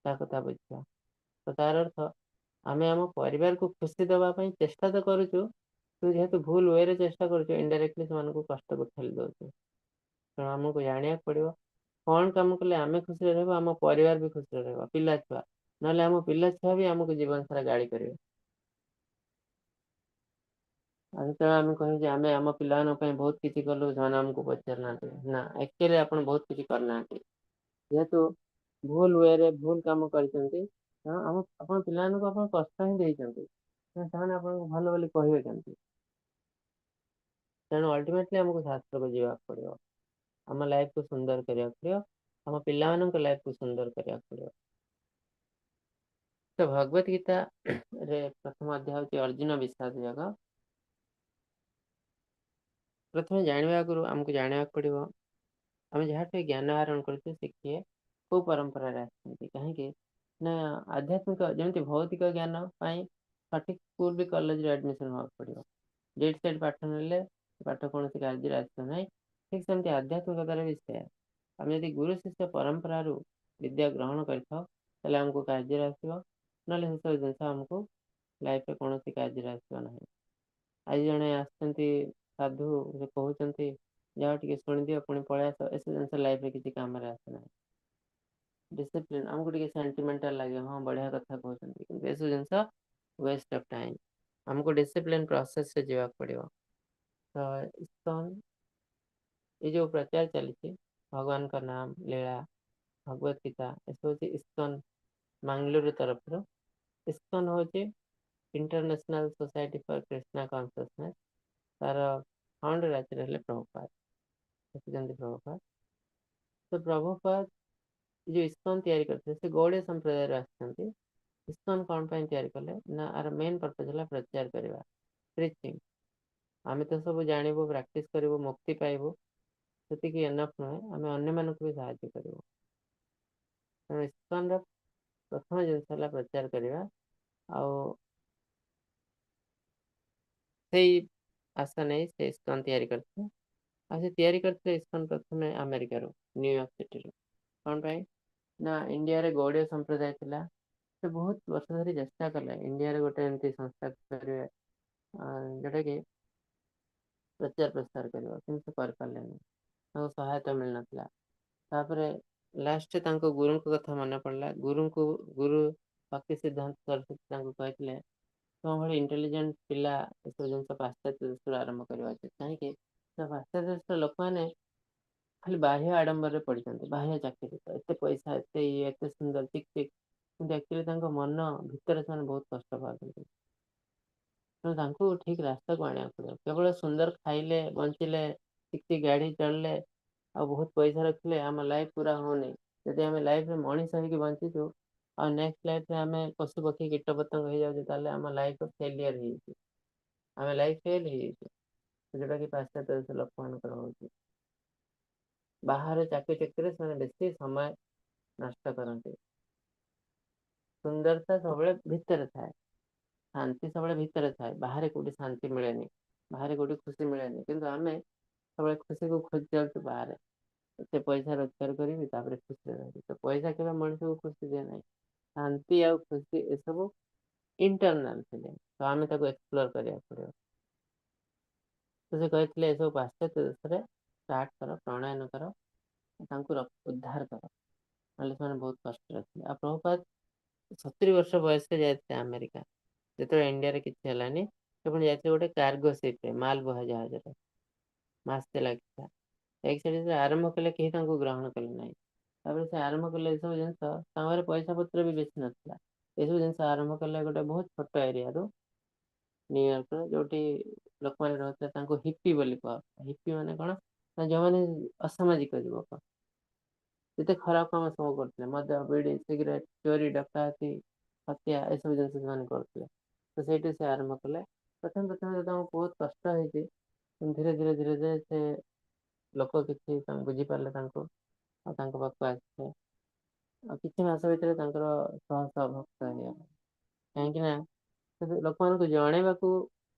Speaker 2: ତା କଥା ବୁଝିବା। ତ ତାର ଅର୍ଥ ଆମେ ଆମ ପରିବାରକୁ ଖୁସି ଦେବା ପାଇଁ ଚେଷ୍ଟା ତ କରୁଛୁ, କିନ୍ତୁ ଯେହେତୁ ଭୁଲ ୱେରେ ଚେଷ୍ଟା କରୁଛୁ, ଇନଡାଇରେକ୍ଟଲି ସେମାନଙ୍କୁ କଷ୍ଟକୁ ଠେଲି ଦଉଛୁ। ତେଣୁ ଆମକୁ ଜାଣିବାକୁ ପଡିବ କଣ କାମ କଲେ ଆମେ ଖୁସିରେ ରହିବୁ, ଆମ ପରିବାର ବି ଖୁସିରେ ରହିବ, ପିଲା ଛୁଆ। ନହେଲେ ଆମ ପିଲା ଛୁଆ ବି ଆମକୁ ଜୀବନ ସାରା ଗାଳି କରିବେ। ଆଉ ଯେତେବେଳେ ଆମେ କହିବୁ ଯେ ଆମେ ଆମ ପିଲାମାନଙ୍କ ପାଇଁ ବହୁତ କିଛି କଲୁ, ସେମାନେ ଆମକୁ ପଚାରୁନାହାନ୍ତି। ନା, ଆକ୍ଚୁଆଲି ଆପଣ ବହୁତ କିଛି କରିନାହାନ୍ତି। ଯେହେତୁ ଭୁଲ ୱେରେ ଭୁଲ କାମ କରିଛନ୍ତି, ତେଣୁ ଆପଣ ପିଲାମାନଙ୍କୁ ଆପଣ କଷ୍ଟ ହିଁ ଦେଇଛନ୍ତି, ତେଣୁ ସେମାନେ ଆପଣଙ୍କୁ ଭଲ ବୋଲି କହିବେ କେମିତି? ତେଣୁ ଅଲ୍ଟିମେଟଲି ଆମକୁ ଶାସ୍ତ୍ରକୁ ଯିବାକୁ ପଡିବ, ଆମ ଲାଇଫକୁ ସୁନ୍ଦର କରିବାକୁ ପଡିବ, ଆମ ପିଲାମାନଙ୍କ ଲାଇଫକୁ ସୁନ୍ଦର କରିବାକୁ ପଡିବ। ତ ଭଗବତ ଗୀତା ରେ ପ୍ରଥମ ଅଧ୍ୟାୟ ହଉଛି ଅର୍ଜୁନ ବିଷାଦ ଯୋଗ। ପ୍ରଥମେ ଜାଣିବା ଆଗରୁ ଆମକୁ ଜାଣିବାକୁ ପଡିବ ଆମେ ଯାହାଠୁ ଜ୍ଞାନ ଆହରଣ କରୁଛୁ ସେ କିଏ, କୋଉ ପରମ୍ପରାରେ ଆସିଛନ୍ତି। କାହିଁକି ନା ଆଧ୍ୟାତ୍ମିକ ଯେମିତି ଭୌତିକ ଜ୍ଞାନ ପାଇଁ ସଠିକ ସ୍କୁଲ ବି କଲେଜରେ ଆଡମିସନ ହବାକୁ ପଡିବ, ଯେଠି ସେଠି ପାଠ ନେଲେ ପାଠ କୌଣସି କାର୍ଯ୍ୟରେ ଆସିବ ନାହିଁ। ଠିକ ସେମିତି ଆଧ୍ୟାତ୍ମିକତାରେ ବି ସେୟା। ଆମେ ଯଦି ଗୁରୁ ଶିଷ୍ୟ ପରମ୍ପରାରୁ ବିଦ୍ୟା ଗ୍ରହଣ କରିଥାଉ ତାହେଲେ ଆମକୁ କାର୍ଯ୍ୟରେ ଆସିବ, ନହେଲେ ସେସବୁ ଜିନିଷ ଆମକୁ ଲାଇଫରେ କୌଣସି କାର୍ଯ୍ୟରେ ଆସିବ ନାହିଁ। ଆଜି ଜଣେ ଆସିଛନ୍ତି ସାଧୁ, ସେ କହୁଛନ୍ତି ଯାଅ ଟିକେ ଶୁଣିଦିଅ ପୁଣି ପଳେଇ ଆସ, ଏସବୁ ଜିନିଷ ଲାଇଫରେ କିଛି କାମରେ ଆସେ ନାହିଁ। ଡିସିପ୍ଲିନ ଆମକୁ ଟିକେ ସେଣ୍ଟିମେଣ୍ଟାଲ ଲାଗେ, ହଁ ବଢିଆ କଥା କହୁଛନ୍ତି, କିନ୍ତୁ ଏସବୁ ଜିନିଷ ୱେଷ୍ଟ ଅଫ ଟାଇମ। ଆମକୁ ଡିସିପ୍ଲିନ ପ୍ରୋସେସରେ ଯିବାକୁ ପଡିବ। ତ ଇସ୍କନ ଏ ଯୋଉ ପ୍ରଚାର ଚାଲିଛି ଭଗବାନଙ୍କ ନାମ ଲୀଳା ଭଗବତ ଗୀତା ଏସବୁ ହଉଛି ଇସ୍କନ ମାଙ୍ଗଲୁରୁ ତରଫରୁ। ଇସ୍କନ ହଉଛି international society for Krishna consciousness. ତାର ଫାଉଣ୍ଡର ଆଚାର୍ଯ୍ୟ ହେଲେ ପ୍ରଭୁପାଦ, ଦେଖିଛନ୍ତି ପ୍ରଭୁପାଦ। ତ ପ୍ରଭୁପାଦ ଯୋଉ ଇସ୍କନ ତିଆରି କରିଥିଲେ ସେ ଗୌଡ଼ୀୟ ସମ୍ପ୍ରଦାୟରୁ ଆସିଛନ୍ତି। ଇସ୍କନ କଣ ପାଇଁ ତିଆରି କଲେ ନା ଆର ମେନ୍ ପର୍ପଜ ହେଲା ପ୍ରଚାର କରିବା, ପ୍ରିଚିଂ। ଆମେ ତ ସବୁ ଜାଣିବୁ, ପ୍ରାକ୍ଟିସ କରିବୁ, ମୁକ୍ତି ପାଇବୁ, ସେତିକି ଏନଫ୍ ନୁହେଁ, ଆମେ ଅନ୍ୟମାନଙ୍କୁ ବି ସାହାଯ୍ୟ କରିବୁ। ତେଣୁ ଇସ୍କନର ପ୍ରଥମ ଜିନିଷ ହେଲା ପ୍ରଚାର କରିବା। ଆଉ ସେଇ ଆଶା ନେଇ ସେ ଇସ୍କନ ତିଆରି କରିଥିଲେ। ଆଉ ସେ ତିଆରି କରିଥିଲେ ଇସ୍କନ ପ୍ରଥମେ ଆମେରିକାରୁ, ନ୍ୟୁୟର୍କ ସିଟିରୁ। କଣ ପାଇଁ ନା ଇଣ୍ଡିଆରେ ଗୌଡ଼ୀୟ ସମ୍ପ୍ରଦାୟ ଥିଲା। ସେ ବହୁତ ବର୍ଷ ଧରି ଚେଷ୍ଟା କଲେ ଇଣ୍ଡିଆରେ ଗୋଟେ ଏମିତି ସଂସ୍ଥା କରିବେ, ଯୋଉଟା କି ପ୍ରଚାର ପ୍ରସାର କରିବ, କିନ୍ତୁ ସେ କରିପାରିଲେନି, ତାଙ୍କୁ ସହାୟତା ମିଳିନଥିଲା। ତାପରେ ଲାଷ୍ଟରେ ତାଙ୍କ ଗୁରୁଙ୍କ କଥା ମନେ ପଡ଼ିଲା। ଗୁରୁ ଭକ୍ତି ସିଦ୍ଧାନ୍ତ ସରସ୍ୱତୀ ତାଙ୍କୁ କହିଥିଲେ ତୁମ ଭଳି ଇଣ୍ଟେଲିଜେଣ୍ଟ ପିଲା ଏସବୁ ଜିନିଷ ପାଶ୍ଚାତ୍ୟ ଦେଶରୁ ଆରମ୍ଭ କରିବା ଉଚିତ। କାହିଁକି ନା ପାଶ୍ଚାତ୍ୟ ଦେଶର ଲୋକମାନେ ଖାଲି ବାହ୍ୟ ଆଡମ୍ବରରେ ପଡ଼ିଛନ୍ତି, ବାହ୍ୟ ଚାକିରି, ଏତେ ପଇସା, ଏତେ ଇଏ, ଏତେ ସୁନ୍ଦର ଚିକ୍ ଚିକ୍, କିନ୍ତୁ ଆକ୍ଚୁଆଲି ତାଙ୍କ ମନ ଭିତରେ ସେମାନେ ବହୁତ କଷ୍ଟ ପାଉଛନ୍ତି। ତେଣୁ ତାଙ୍କୁ ଠିକ ରାସ୍ତାକୁ ଆଣିବାକୁ ପଡ଼ିବ। କେବଳ ସୁନ୍ଦର ଖାଇଲେ, ବଞ୍ଚିଲେ, ଚିକ୍ ଚିକ୍ ଗାଡ଼ି ଚଳିଲେ ଆଉ ବହୁତ ପଇସା ରଖିଲେ ଆମ ଲାଇଫ ପୁରା ହଉନି। ଯଦି ଆମେ ଲାଇଫରେ ମଣିଷ ହେଇକି ବଞ୍ଚିଛୁ ଆଉ ନେକ୍ସଟ ଲାଇଫରେ ଆମେ ପଶୁ ପକ୍ଷୀ କୀଟ ପତଙ୍ଗ ହେଇଯାଉଛୁ, ତାହେଲେ ଆମ ଲାଇଫ ଫେଲିୟର ହେଇଯାଇଛି, ଆମେ ଲାଇଫ ଫେଲ ହେଇଯାଇଛୁ, ଯୋଉଟାକି ପାଶ୍ଚାତ୍ୟ ଦେଶ ଲୋକମାନଙ୍କର ହଉଛି। ବାହାରେ ଚାକିରି ଚାକିରିରେ ସେମାନେ ବେଶୀ ସମୟ ନଷ୍ଟ କରନ୍ତି। ସୁନ୍ଦରତା ସବୁବେଳେ ଭିତରେ ଥାଏ, ଶାନ୍ତି ସବୁବେଳେ ଭିତରେ ଥାଏ, ବାହାରେ କୋଉଠି ଶାନ୍ତି ମିଳେନି, ବାହାରେ କୋଉଠି ଖୁସି ମିଳେନି। କିନ୍ତୁ ଆମେ ସବୁବେଳେ ଖୁସିକୁ ଖୋଜି ଯାଉଛୁ ବାହାରେ, ଏତେ ପଇସା ରୋଜଗାର କରିବି ତାପରେ ଖୁସିରେ ରହିବି। ତ ପଇସା କେବେ ମଣିଷକୁ ଖୁସି ଦିଏ ନାହିଁ। ଶାନ୍ତି ଆଉ ଖୁସି ଏସବୁ ଇଣ୍ଟରନାଲ ଫିଲିଂ, ତ ଆମେ ତାକୁ ଏକ୍ସପ୍ଲୋର କରିବାକୁ ପଡିବ। ତ ସେ କହିଥିଲେ ଏସବୁ ପାଶ୍ଚାତ୍ୟ ଦେଶରେ ଷ୍ଟାର୍ଟ କର, ପ୍ରଣୟନ କର, ତାଙ୍କୁ ଉଦ୍ଧାର କର, ନହେଲେ ସେମାନେ ବହୁତ କଷ୍ଟରେ ଥିଲେ। ଆଉ ପ୍ରଭୁପାଦ 70 ବର୍ଷ ବୟସରେ ଯାଇଥିଲେ ଆମେରିକା, ଯେତେବେଳେ ଇଣ୍ଡିଆରେ କିଛି ହେଲାନି। ସେ ପୁଣି ଯାଇଥିଲେ ଗୋଟେ କାର୍ଗୋ ସିପ୍ରେ, ମାଲ ବୁହା ଜାହାଜରେ, ମାସେ ଲାଗିଥିଲା। ଯାଇକି ସେଠି ଯେତେବେଳେ ଆରମ୍ଭ କଲେ କେହି ତାଙ୍କୁ ଗ୍ରହଣ କଲେ ନାହିଁ। ତାପରେ ସେ ଆରମ୍ଭ କଲେ ଏସବୁ ଜିନିଷ, ତାଙ୍କ ପାଖରେ ପଇସା ପତ୍ର ବି ବେଶୀ ନଥିଲା। ଏସବୁ ଜିନିଷ ଆରମ୍ଭ କଲେ ଗୋଟେ ବହୁତ ଛୋଟ ଏରିଆରୁ, ନ୍ୟୁୟର୍କର, ଯୋଉଠି ଲୋକମାନେ ରହୁଥିଲେ ତାଙ୍କୁ ହିପି ବୋଲି କୁହା। ହିପି ମାନେ କଣ ନା ଯେଉଁମାନେ ଅସାମାଜିକ ଯୁବକ, ଯେତେ ଖରାପ କାମ ସବୁ କରୁଥିଲେ, ମଦ, ବିଡ଼ି, ସିଗାରେଟ, ଚୋରି, ଡକାୟତି, ହତ୍ୟା, ଏସବୁ ଜିନିଷ ସେମାନେ କରୁଥିଲେ। ତ ସେଇଠୁ ସେ ଆରମ୍ଭ କଲେ। ପ୍ରଥମେ ପ୍ରଥମେ ତ ତାଙ୍କୁ ବହୁତ କଷ୍ଟ ହେଇଛି, ଧୀରେ ଧୀରେ ଧୀରେ ଧୀରେ ସେ ଲୋକ କିଛି ବୁଝିପାରିଲେ ତାଙ୍କୁ, ଆଉ ତାଙ୍କ ପାଖକୁ ଆସିଲେ। ଆଉ କିଛି ମାସ ଭିତରେ ତାଙ୍କର ଶହ ଶହ ଭକ୍ତ ହେଇଗଲେ। କାହିଁକି ନା ଲୋକମାନଙ୍କୁ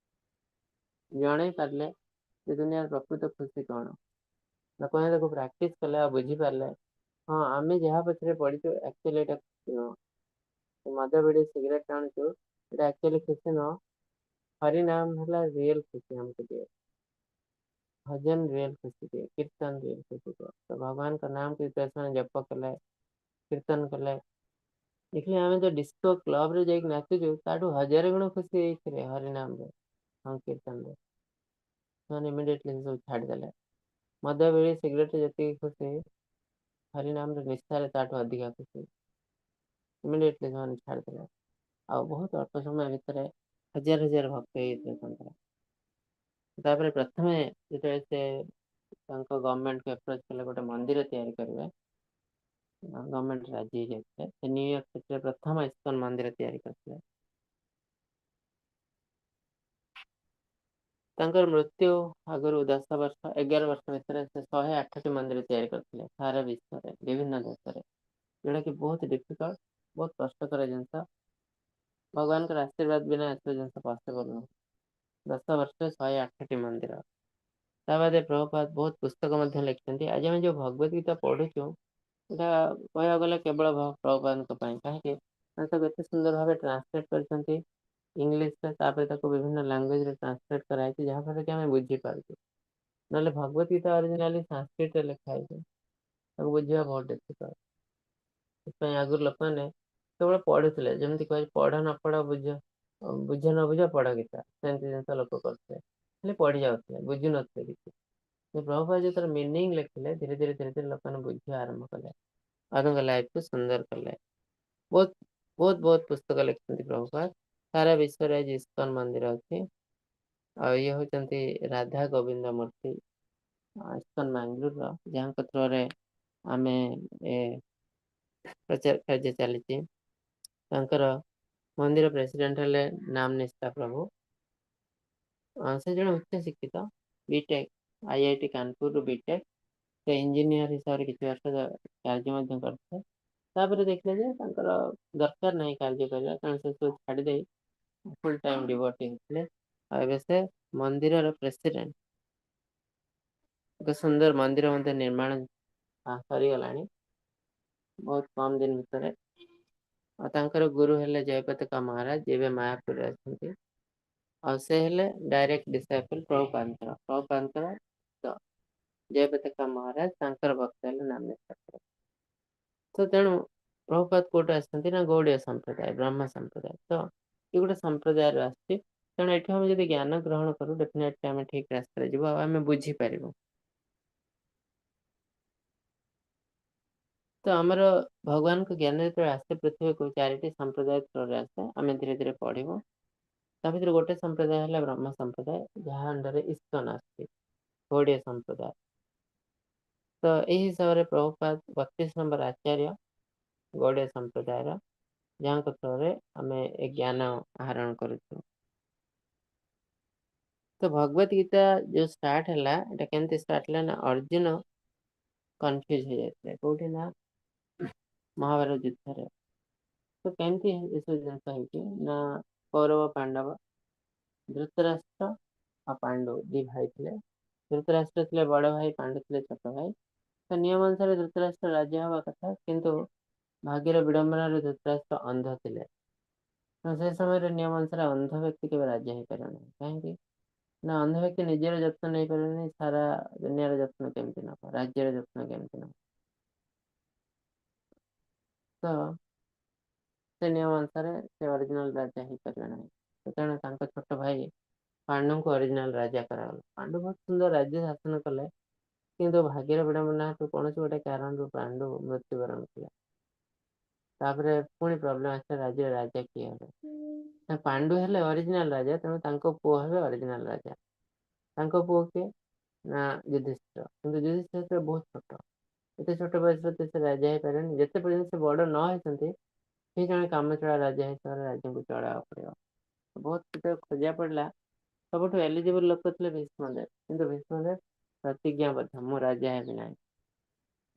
Speaker 2: ଜଣେଇ ପାରିଲେ ଯେ ଦୁନିଆର ପ୍ରକୃତ ଖୁସି କଣ। ଲୋକମାନେ ତାକୁ ପ୍ରାକ୍ଟିସ କଲେ ଆଉ ବୁଝିପାରିଲେ, ହଁ ଆମେ ଯାହା ପଛରେ ପଡ଼ିଛୁ ଆକ୍ଚୁଆଲି ଏଇଟା ଖୁସି ନୁହଁ। ମଦ, ବିଡ଼ି, ସିଗାରେଟ ଟାଣୁଛୁ, ଏଇଟା ଆକ୍ଚୁଆଲି ଖୁସି ନୁହଁ। ହରିନାମ ହେଲା ରିଏଲ ଖୁସି ଆମକୁ ଦିଏ, ଭଜନ ରିଏଲ ଖୁସି ଦିଏ, କୀର୍ତ୍ତନ ରିଏଲ ଖୁସି ଦିଏ। ତ ଭଗବାନଙ୍କ ନାମକୁ ଯେତେବେଳେ ସେମାନେ ଜପ କଲେ, କୀର୍ତ୍ତନ କଲେ, ଦେଖିଲେ ଆମେ ଯୋଉ ଡିସ୍କୋ କ୍ଲବରେ ଯାଇକି ନାଚୁଛୁ ତାଠୁ 1000 ଗୁଣ ଖୁସି ଏଇଥିରେ ହରିନାମରେ, ସଂକୀର୍ତ୍ତନରେ। ସେମାନେ ଇମିଡିଏଟଲି ସବୁ ଛାଡ଼ିଦେଲେ। ମଦ, ବିଡ଼ି, ସିଗାରେଟ ଯେତିକି ଖୁସି, ହରିନାମରେ ନିଶାରେ ତାଠୁ ଅଧିକା ଖୁସି। ଇମିଡିଏଟଲି ସେମାନେ ଛାଡ଼ିଦେଲେ। ଆଉ ବହୁତ ଅଳ୍ପ ସମୟ ଭିତରେ ହଜାର ହଜାର ଭକ୍ତ ହେଇଯାଇଥିଲେ ତାଙ୍କର। ତାପରେ ପ୍ରଥମେ ଯେତେବେଳେ ସେ ତାଙ୍କ ଗଭର୍ଣ୍ଣମେଣ୍ଟକୁ ଆପ୍ରୋଚ୍ କଲେ ଗୋଟେ ମନ୍ଦିର ତିଆରି କରିବେ, ଗଭର୍ଣ୍ଣମେଣ୍ଟ ରାଜି ହେଇଯାଇଥିଲେ। ସେ ନ୍ୟୁୟର୍କ ସିଟିରେ ପ୍ରଥମ ଇସ୍କନ ମନ୍ଦିର ତିଆରି କରିଥିଲେ। ତାଙ୍କର ମୃତ୍ୟୁ ଆଗରୁ 10 ବର୍ଷ 11 ବର୍ଷ ଭିତରେ ସେ 108ଟି ମନ୍ଦିର ତିଆରି କରିଥିଲେ ସାରା ବିଶ୍ୱରେ, ବିଭିନ୍ନ ଦେଶରେ, ଯେଉଁଟାକି ବହୁତ ଡିଫିକଲ୍ଟ, ବହୁତ କଷ୍ଟକର ଜିନିଷ। ଭଗବାନଙ୍କର ଆଶୀର୍ବାଦ ବିନା ଏସବୁ ଜିନିଷ ପସିବଲ ନୁହଁ। 10 ବର୍ଷରେ 108ଟି ମନ୍ଦିର। ତା ବାଦେ ପ୍ରଭୁପାଦ ବହୁତ ପୁସ୍ତକ ମଧ୍ୟ ଲେଖିଛନ୍ତି। ଆଜି ଆମେ ଯେଉଁ ଭଗବତ ଗୀତା ପଢୁଛୁ, ଏଇଟା କହିବାକୁ ଗଲେ କେବଳ ପ୍ରଭୁପାଦଙ୍କ ପାଇଁ। କାହିଁକି ନା ତାକୁ ଏତେ ସୁନ୍ଦର ଭାବେ ଟ୍ରାନ୍ସଲେଟ୍ କରିଛନ୍ତି ଇଂଲିଶରେ, ତାପରେ ତାକୁ ବିଭିନ୍ନ ଲାଙ୍ଗୁଏଜରେ ଟ୍ରାନ୍ସଲେଟ୍ କରାଯାଇଛି, ଯାହାଫଳରେ କି ଆମେ ବୁଝିପାରୁଛୁ। ନହେଲେ ଭଗବତ ଗୀତା ଅରିଜିନାଲି ସାଂସ୍କ୍ରିଟରେ ଲେଖା ହେଇଛି, ତାକୁ ବୁଝିବା ବହୁତ ଡିଫିକଲ୍ଟ। ସେଥିପାଇଁ ଆଗରୁ ଲୋକମାନେ କେବଳ ପଢୁଥିଲେ, ଯେମିତି କୁହାଯାଏ ପଢ ନ ପଢ ବୁଝ, ବୁଝ ନ ବୁଝ ପଢ ଗୀତା, ସେମିତି ଜିନିଷ ଲୋକ କରୁଥିଲେ, ଖାଲି ପଢି ଯାଉଥିଲେ, ବୁଝୁନଥିଲେ କିଛି। ପ୍ରଭୁପାଦ ଯେତେବେଳେ ମିନିଂ ଲେଖିଲେ, ଧୀରେ ଧୀରେ ଧୀରେ ଧୀରେ ଲୋକମାନେ ବୁଝିବା ଆରମ୍ଭ କଲେ ଆଉ ତାଙ୍କ ଲାଇଫକୁ ସୁନ୍ଦର କଲେ। ବହୁତ ବହୁତ ବହୁତ ପୁସ୍ତକ ଲେଖିଛନ୍ତି ପ୍ରଭୁପାଦ। ସାରା ବିଶ୍ୱରେ ଆଜି ଇସ୍କନ ମନ୍ଦିର ଅଛି। ଆଉ ଇଏ ହଉଛନ୍ତି ରାଧା ଗୋବିନ୍ଦ ମୂର୍ତ୍ତି, ଇସ୍କନ ବାଙ୍ଗାଲୋରର, ଯାହାଙ୍କ ଥ୍ରୋରେ ଆମେ ଏ ପ୍ରଚାର କାର୍ଯ୍ୟ ଚାଲିଛି। ତାଙ୍କର ମନ୍ଦିର ପ୍ରେସିଡେଣ୍ଟ ହେଲେ ନାମ ନିଷ୍ଠା ପ୍ରଭୁ। ସେ ଜଣେ ଉଚ୍ଚ ଶିକ୍ଷିତ, ବିଟେକ୍, IIT କାନପୁରରୁ ବିଟେକ୍। ସେ ଇଞ୍ଜିନିୟର ହିସାବରେ କିଛି ବର୍ଷ କାର୍ଯ୍ୟ ମଧ୍ୟ କରିଥିଲେ। ତାପରେ ଦେଖିଲେ ଯେ ତାଙ୍କର ଦରକାର ନାହିଁ କାର୍ଯ୍ୟ କରିବା, ତେଣୁ ସେ ସବୁ ଛାଡ଼ିଦେଇ ଫୁଲ୍ ଟାଇମ୍ ଡିଭୋଟି ହେଇଥିଲେ। ଆଉ ଏବେ ସେ ମନ୍ଦିରର ପ୍ରେସିଡେଣ୍ଟ। ଏକ ସୁନ୍ଦର ମନ୍ଦିର ମଧ୍ୟ ନିର୍ମାଣ ସରିଗଲାଣି ବହୁତ କମ ଦିନ ଭିତରେ। ଆଉ ତାଙ୍କର ଗୁରୁ ହେଲେ ଜୟପତାକା ମହାରାଜ, ଯିଏ ଏବେ ମାୟାପୁରରେ ଅଛନ୍ତି। ଆଉ ସେ ହେଲେ ଡାଇରେକ୍ଟ ଡିସାଇପଲ୍ ପ୍ରଭୁପାଦଙ୍କର। ପ୍ରଭୁପାଦଙ୍କର ଜୟପତାକା ମହାରାଜ ତାଙ୍କର ଭକ୍ତ ହେଲେ ନାମନିଷ୍ଠା। ତ ତେଣୁ ପ୍ରଭୁପାଦ କୋଉଠୁ ଆସିଛନ୍ତି ନା ଗୌଡୀୟ ସମ୍ପ୍ରଦାୟ, ବ୍ରହ୍ମ ସମ୍ପ୍ରଦାୟ। ତ ଏ ଗୋଟେ ସମ୍ପ୍ରଦାୟରୁ ଆସିଛି। ତେଣୁ ଏଠୁ ଆମେ ଯଦି ଜ୍ଞାନ ଗ୍ରହଣ କରୁ, ଡେଫିନେଟଲି ଆମେ ଠିକ ରାସ୍ତାରେ ଯିବୁ ଆଉ ଆମେ ବୁଝିପାରିବୁ। ତ ଆମର ଭଗବାନଙ୍କ ଜ୍ଞାନ ଯେତେବେଳେ ଆସେ ପୃଥିବୀକୁ, 4ଟି ସମ୍ପ୍ରଦାୟ ଥ୍ରୋରେ ଆସେ, ଆମେ ଧୀରେ ଧୀରେ ପଢିବୁ। ତା ଭିତରୁ ଗୋଟେ ସମ୍ପ୍ରଦାୟ ହେଲା ବ୍ରହ୍ମ ସମ୍ପ୍ରଦାୟ, ଯାହା ଅଣ୍ଡରରେ ଇସ୍କନ ଆସୁଛି, ଗୌଡୀୟ ସମ୍ପ୍ରଦାୟ। ତ ଏହି ହିସାବରେ ପ୍ରଭୁପାଦ 32 ନମ୍ବର ଆଚାର୍ଯ୍ୟ ଗୌଡୀୟ ସମ୍ପ୍ରଦାୟର, ଯାହାଙ୍କ ଥ୍ରୋରେ ଆମେ ଏ ଜ୍ଞାନ ଆହରଣ କରୁଛୁ। ତ ଭଗବତ ଗୀତା ଯୋଉ ଷ୍ଟାର୍ଟ ହେଲା, ଏଟା କେମିତି ଷ୍ଟାର୍ଟ ହେଲା ନା ଅର୍ଜୁନ କନଫ୍ୟୁଜ ହେଇଯାଇଥିଲେ କୋଉଠି ନା ମହାଭାରତ ଯୁଦ୍ଧରେ। ତ କେମିତି ଏସବୁ ଜିନିଷ ହେଇଛି ନା କୌରବ ପାଣ୍ଡବ, ଧୃତରାଷ୍ଟ୍ର ଆଉ ପାଣ୍ଡୁ ଦି ଭାଇ ଥିଲେ। ଧୃତରାଷ୍ଟ୍ର ଥିଲେ ବଡ ଭାଇ, ପାଣ୍ଡୁ ଥିଲେ ଛୋଟ ଭାଇ। ତ ନିୟମ ଅନୁସାରେ ଧୃତରାଷ୍ଟ୍ର ରାଜା ହବା କଥା, କିନ୍ତୁ ଭାଗ୍ୟର ବିଡମ୍ବନାରେ ଧୃତରାଷ୍ଟ୍ର ଅନ୍ଧ ଥିଲେ। ତ ସେ ସମୟରେ ନିୟମ ଅନୁସାରେ ଅନ୍ଧ ବ୍ୟକ୍ତି କେବେ ରାଜା ହେଇପାରିବ ନାହିଁ। କାହିଁକି ନା ଅନ୍ଧ ବ୍ୟକ୍ତି ନିଜର ଯତ୍ନ ନେଇପାରିବନି, ସାରା ଦୁନିଆର ଯତ୍ନ କେମିତି ନବ, ରାଜ୍ୟର ଯତ୍ନ କେମିତି ନବ। ତ ସେ ନିୟମ ଅନୁସାରେ ସେ ଅରିଜିନାଲ ରାଜା ହେଇପାରିବେ ନାହିଁ। ତେଣୁ ତାଙ୍କ ଛୋଟ ଭାଇ ପାଣ୍ଡୁଙ୍କୁ ଅରିଜିନାଲ ରାଜା କରାଗଲା। ପାଣ୍ଡୁ ବହୁତ ସୁନ୍ଦର ରାଜ୍ୟ ଶାସନ କଲେ, କିନ୍ତୁ ଭାଗ୍ୟର ବିଡ଼ମ୍ବନା ହେତୁ କୌଣସି ଗୋଟେ କାରଣରୁ ପାଣ୍ଡୁ ମୃତ୍ୟୁବରଣ କଲେ। ତାପରେ ପୁଣି ପ୍ରୋବ୍ଲେମ ଆସିଲା, ରାଜ୍ୟରେ ରାଜା କିଏ ହେବେ? ନା, ପାଣ୍ଡୁ ହେଲେ ଅରିଜିନାଲ ରାଜା, ତେଣୁ ତାଙ୍କ ପୁଅ ହେବେ ଅରିଜିନାଲ ରାଜା। ତାଙ୍କ ପୁଅ କିଏ? ନା, ଯୁଧିଷ୍ଠିର। କିନ୍ତୁ ଯୁଧିଷ୍ଠିର ସେତେବେଳେ ବହୁତ ଛୋଟ। ଏତେ ଛୋଟ ବୟସରେ ତ ସେ ରାଜା ହେଇପାରିବେନି। ଯେତେ ପର୍ଯ୍ୟନ୍ତ ସେ ବଡ ନ ହେଇଛନ୍ତି, କେହି ଜଣେ କାମଚଳା ରାଜା ହିସାବରେ ରାଜ୍ୟକୁ ଚଳେଇବାକୁ ପଡିବ। ବହୁତ ଯେତେବେଳେ ଖୋଜା ପଡିଲା, ସବୁଠୁ ଏଲିଜିବଲ ଲୋକ ଥିଲେ ଭୀଷ୍ମଦେବ। କିନ୍ତୁ ଭୀଷ୍ମଦେବ ପ୍ରତିଜ୍ଞାବଦ୍ଧ, ମୁଁ ରାଜା ହେବି ନାହିଁ।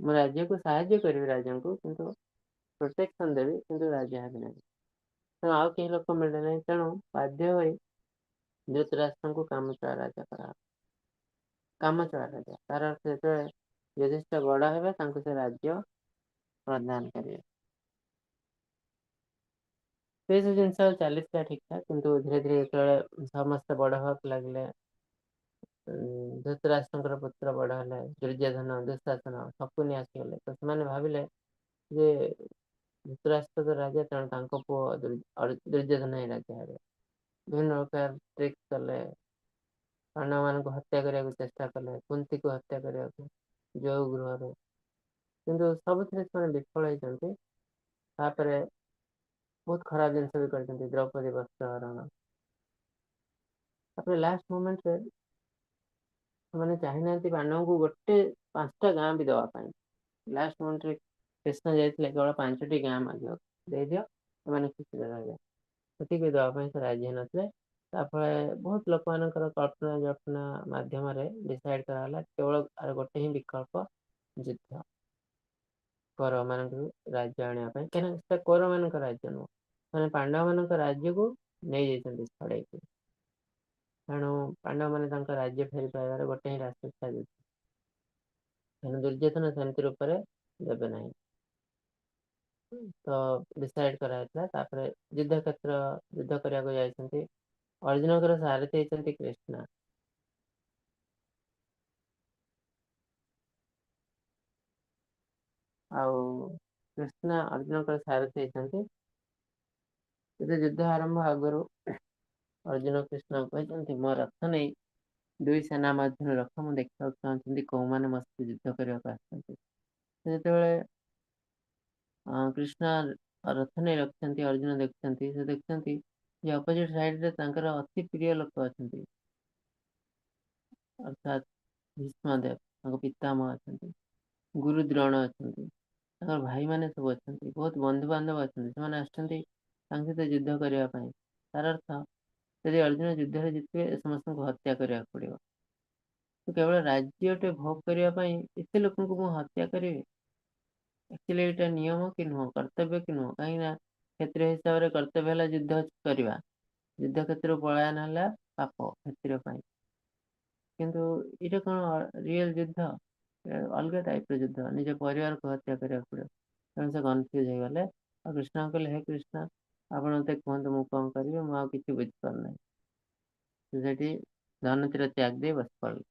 Speaker 2: ମୁଁ ରାଜ୍ୟକୁ ସାହାଯ୍ୟ କରିବି ରାଜାଙ୍କୁ, କିନ୍ତୁ ପ୍ରୋଟେକ୍ସନ ଦେବି, କିନ୍ତୁ ରାଜା ହେବି ନାହିଁ। ତେଣୁ ଆଉ କେହି ଲୋକ ମିଳିଲେ ନାହିଁ। ତେଣୁ ବାଧ୍ୟ ହୋଇ ଧୃତରାଷ୍ଟ୍ରଙ୍କୁ କାମଚଳା ରାଜା କରାଗଲା। କାମଚଳା ରାଜା, ତାର ଅର୍ଥ ଯେତେବେଳେ ଯୁଧିଷ୍ଠିର ବଡ ହେବେ, ତାଙ୍କୁ ସେ ରାଜ୍ୟ ପ୍ରଦାନ କରିବେ। ସେ ସବୁ ଜିନିଷ ଚାଲିଥିଲା ଠିକ ଠାକ, କିନ୍ତୁ ଧୀରେ ଧୀରେ ଯେତେବେଳେ ସମସ୍ତେ ବଡ ହେବାକୁ ଲାଗିଲେ, ଧୃତରାଷ୍ଟ୍ରଙ୍କର ପୁତ୍ର ବଡ ହେଲେ, ଦୁର୍ଯ୍ୟୋଧନ, ଦୁଃଶାସନ, ଶକୁନି ଆସିଗଲେ, ତ ସେମାନେ ଭାବିଲେ ଯେ ଧୃତରାଷ୍ଟ୍ର ତ ରାଜା, ତେଣୁ ତାଙ୍କ ପୁଅ ଦୁର୍ଯ୍ୟୋଧନ ହିଁ ରାଜା ହେବେ। ବିଭିନ୍ନ ପ୍ରକାର ଟ୍ରିକ୍ସ କଲେ, ପାଣ୍ଡବମାନଙ୍କୁ ହତ୍ୟା କରିବାକୁ ଚେଷ୍ଟା କଲେ, କୁନ୍ତିକୁ ହତ୍ୟା କରିବାକୁ ଯୋଉ ଗୃହରୁ, କିନ୍ତୁ ସବୁଥିରେ ସେମାନେ ବିଫଳ ହେଇଛନ୍ତି। ତାପରେ ବହୁତ ଖରାପ ଜିନିଷ ବି କରିଛନ୍ତି, ଦ୍ରୌପଦୀ ବସ୍ତ୍ର ହରଣ। ତାପରେ ଲାଷ୍ଟ ମୋମେଣ୍ଟରେ ସେମାନେ ଚାହିଁନାହାନ୍ତି ପାଣ୍ଡବଙ୍କୁ ଗୋଟେ 5ଟା ଗାଁ ବି ଦେବା ପାଇଁ। ଲାଷ୍ଟ ମୋମେଣ୍ଟରେ କୃଷ୍ଣ ଯାଇଥିଲେ କେବଳ 5ଟି ଗାଁ ମାଗିବାକୁ, ଦେଇଦିଅ, ସେମାନେ ଖୁସିରେ ରହିବେ। ସେତିକି ବି ଦେବା ପାଇଁ ସେ ରାଜି ହେଇନଥିଲେ। ତାପରେ ବହୁତ ଲୋକମାନଙ୍କର କଳ୍ପନା ଜଳ୍ପନା ମାଧ୍ୟମରେ ଡିସାଇଡ୍ କରାଗଲା କେବଳ ଆର ଗୋଟେ ହିଁ ବିକଳ୍ପ, ଯୁଦ୍ଧ। କୌରବମାନଙ୍କୁ ରାଜ୍ୟ ଆଣିବା ପାଇଁ, କାହିଁକିନା ସେଟା କୌରବମାନଙ୍କ ରାଜ୍ୟ ନୁହଁ, ମାନେ ପାଣ୍ଡବମାନଙ୍କ ରାଜ୍ୟକୁ ନେଇଯାଇଛନ୍ତି ଛଡେଇକି। ତେଣୁ ପାଣ୍ଡବମାନେ ତାଙ୍କ ରାଜ୍ୟ ଫେରି ପାଇବାର ଗୋଟେ ହିଁ ରାସ୍ତା ଥିଲା ଯୁଦ୍ଧ। ତେଣୁ ଦୁର୍ଯ୍ୟୋଧନ ସେମିତି ରୂପରେ ଦେବେ ନାହିଁ, ତ ଡିସାଇଡ୍ କରାଯାଇଥିଲା। ତାପରେ ଯୁଦ୍ଧ କ୍ଷେତ୍ର ଯୁଦ୍ଧ କରିବାକୁ ଯାଇଛନ୍ତି। ଅର୍ଜୁନଙ୍କର ସାରଥୀ ହେଇଛନ୍ତି କୃଷ୍ଣ। ଆଉ କୃଷ୍ଣ ଅର୍ଜୁନଙ୍କର ସାରଥୀ ହେଇଛନ୍ତି। କିନ୍ତୁ ଯୁଦ୍ଧ ଆରମ୍ଭ ଆଗରୁ ଅର୍ଜୁନ କୃଷ୍ଣ କହିଛନ୍ତି, ମୋ ରଥ ନେଇ ଦୁଇ ସେନା ମଧ୍ୟରେ ରଖ, ମୁଁ ଦେଖିବାକୁ ଚାହୁଁଛନ୍ତି କୋଉମାନେ ମୋ ସହିତ ଯୁଦ୍ଧ କରିବାକୁ ଆସିଛନ୍ତି। ଯେତେବେଳେ କୃଷ୍ଣ ରଥ ନେଇ ରଖିଛନ୍ତି, ଅର୍ଜୁନ ଦେଖୁଛନ୍ତି, ସେ ଦେଖୁଛନ୍ତି ଯେ ଅପୋଜିଟ ସାଇଡରେ ତାଙ୍କର ଅତି ପ୍ରିୟ ଲୋକ ଅଛନ୍ତି, ଅର୍ଥାତ୍ ଭୀଷ୍ମଦେବ, ତାଙ୍କ ପିତାମହ ଅଛନ୍ତି, ଗୁରୁ ଦ୍ରୋଣ ଅଛନ୍ତି, ତାଙ୍କର ଭାଇମାନେ ସବୁ ଅଛନ୍ତି, ବହୁତ ବନ୍ଧୁବାନ୍ଧବ ଅଛନ୍ତି। ସେମାନେ ଆସିଛନ୍ତି ତାଙ୍କ ସହିତ ଯୁଦ୍ଧ କରିବା ପାଇଁ। ତାର ଅର୍ଥ ଯଦି ଅର୍ଜୁନ ଯୁଦ୍ଧରେ ଜିତିବେ, ସମସ୍ତଙ୍କୁ ହତ୍ୟା କରିବାକୁ ପଡିବ। ତ କେବଳ ରାଜ୍ୟଟେ ଭୋଗ କରିବା ପାଇଁ ଏତେ ଲୋକଙ୍କୁ ମୁଁ ହତ୍ୟା କରିବି? ଆକ୍ଚୁଆଲି ଏଇଟା ନିୟମ କି ନୁହଁ, କର୍ତ୍ତବ୍ୟ କି ନୁହଁ? କାହିଁକି ନା କ୍ଷତ୍ରିୟ ହିସାବରେ କର୍ତ୍ତବ୍ୟ ହେଲା ଯୁଦ୍ଧ କରିବା, ଯୁଦ୍ଧ କ୍ଷେତ୍ରରୁ ପଳାୟନ ହେଲା ପାପ କ୍ଷତ୍ରିୟ ପାଇଁ। କିନ୍ତୁ ଏଇଟା କଣ ରିଏଲ ଯୁଦ୍ଧ? ଅଲଗା ଟାଇପର ଯୁଦ୍ଧ, ନିଜ ପରିବାରକୁ ହତ୍ୟା କରିବାକୁ ପଡିବ। ତେଣୁ ସେ କନଫ୍ୟୁଜ ହେଇଗଲେ। ଆଉ କୃଷ୍ଣ କହିଲେ, ହେ କୃଷ୍ଣ, ଆପଣ ମତେ କୁହନ୍ତୁ ମୁଁ କଣ କରିବି, ମୁଁ ଆଉ କିଛି ବୁଝିପାରୁନାହିଁ। ସେ ସେଠି ଧନୁତୀର ତ୍ୟାଗ ଦେଇ ବସି ପଡିଲେ।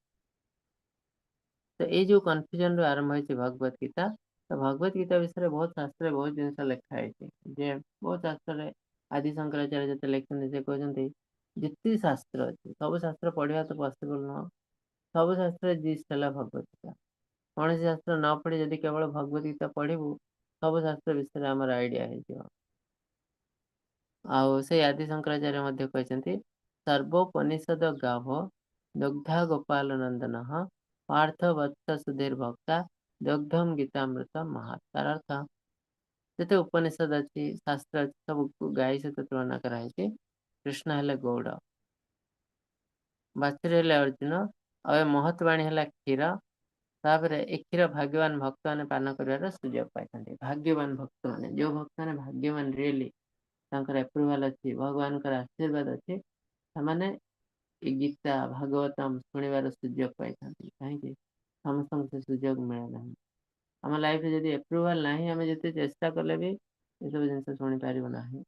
Speaker 2: ତ ଏଇ ଯୋଉ କନଫ୍ୟୁଜନ ରୁ ଆରମ୍ଭ ହେଇଛି ଭଗବତ ଗୀତା। ତ ଭଗବତ ଗୀତା ବିଷୟରେ ବହୁତ ଶାସ୍ତ୍ରରେ ବହୁତ ଜିନିଷ ଲେଖା ହେଇଛି। ଯେ ବହୁତ ଶାସ୍ତ୍ରରେ ଆଦି ଶଙ୍କରାଚାର୍ଯ୍ୟ ଯେତେ ଲେଖନ୍ତି, ସେ କହୁଛନ୍ତି ଯେତିକି ଶାସ୍ତ୍ର ଅଛି ସବୁ ଶାସ୍ତ୍ର ପଢିବା ତ ପସିବଲ ନୁହଁ। ସବୁ ଶାସ୍ତ୍ରରେ ଜିଷ୍ଟ ହେଲା ଭଗବତ ଗୀତା। କୌଣସି ଶାସ୍ତ୍ର ନ ପଢି ଯଦି କେବଳ ଭଗବତ ଗୀତା ପଢିବୁ, ସବୁ ଶାସ୍ତ୍ର ବିଷୟରେ ଆମର ଆଇଡିଆ ହେଇଯିବ। ଆଉ ସେଇ ଆଦି ଶଙ୍କରାଚାର୍ଯ୍ୟ ମଧ୍ୟ କହିଛନ୍ତି, ସର୍ବୋପନିଷଦ ଗାଭ ଦୁଗ୍ଧା ଗୋପାଳ ନନ୍ଦନ ପାର୍ଥ ବତ୍ସ ସୁଧୀର ଭକ୍ତା ଦୁଗ୍ଧମ ଗୀତାମୃତ ମହାତ। ତାର ଅର୍ଥ ଯେତେ ଉପନିଷଦ ଅଛି, ଶାସ୍ତ୍ର ଅଛି, ସବୁ ଗାଈ ସହିତ ତୁଳନା କରାହେଇଛି। କୃଷ୍ଣ ହେଲେ ଗୌଡ଼, ବାଛୁରୀ ହେଲେ ଅର୍ଜୁନ, ଆଉ ଏ ମହତ ବାଣୀ ହେଲା କ୍ଷୀର। ତାପରେ ଏ କ୍ଷୀର ଭାଗ୍ୟବାନ ଭକ୍ତମାନେ ପାନ କରିବାର ସୁଯୋଗ ପାଇଥାନ୍ତି। ଭାଗ୍ୟବାନ ଭକ୍ତମାନେ, ଯୋଉ ଭକ୍ତମାନେ ଭାଗ୍ୟବାନ ରିଏଲି, ତାଙ୍କର ଆପ୍ରୁଭାଲ ଅଛି, ଭଗବାନଙ୍କର ଆଶୀର୍ବାଦ ଅଛି, ସେମାନେ ଏ ଗୀତା ଭାଗବତମ ଶୁଣିବାର ସୁଯୋଗ ପାଇଥାନ୍ତି। କାହିଁକି ସମସ୍ତଙ୍କୁ ସେ ସୁଯୋଗ ମିଳେ ନାହିଁ। ଆମ ଲାଇଫରେ ଯଦି ଆପ୍ରୁଭାଲ ନାହିଁ, ଆମେ ଯେତେ ଚେଷ୍ଟା କଲେ ବି ଏସବୁ ଜିନିଷ ଶୁଣିପାରିବୁ ନାହିଁ।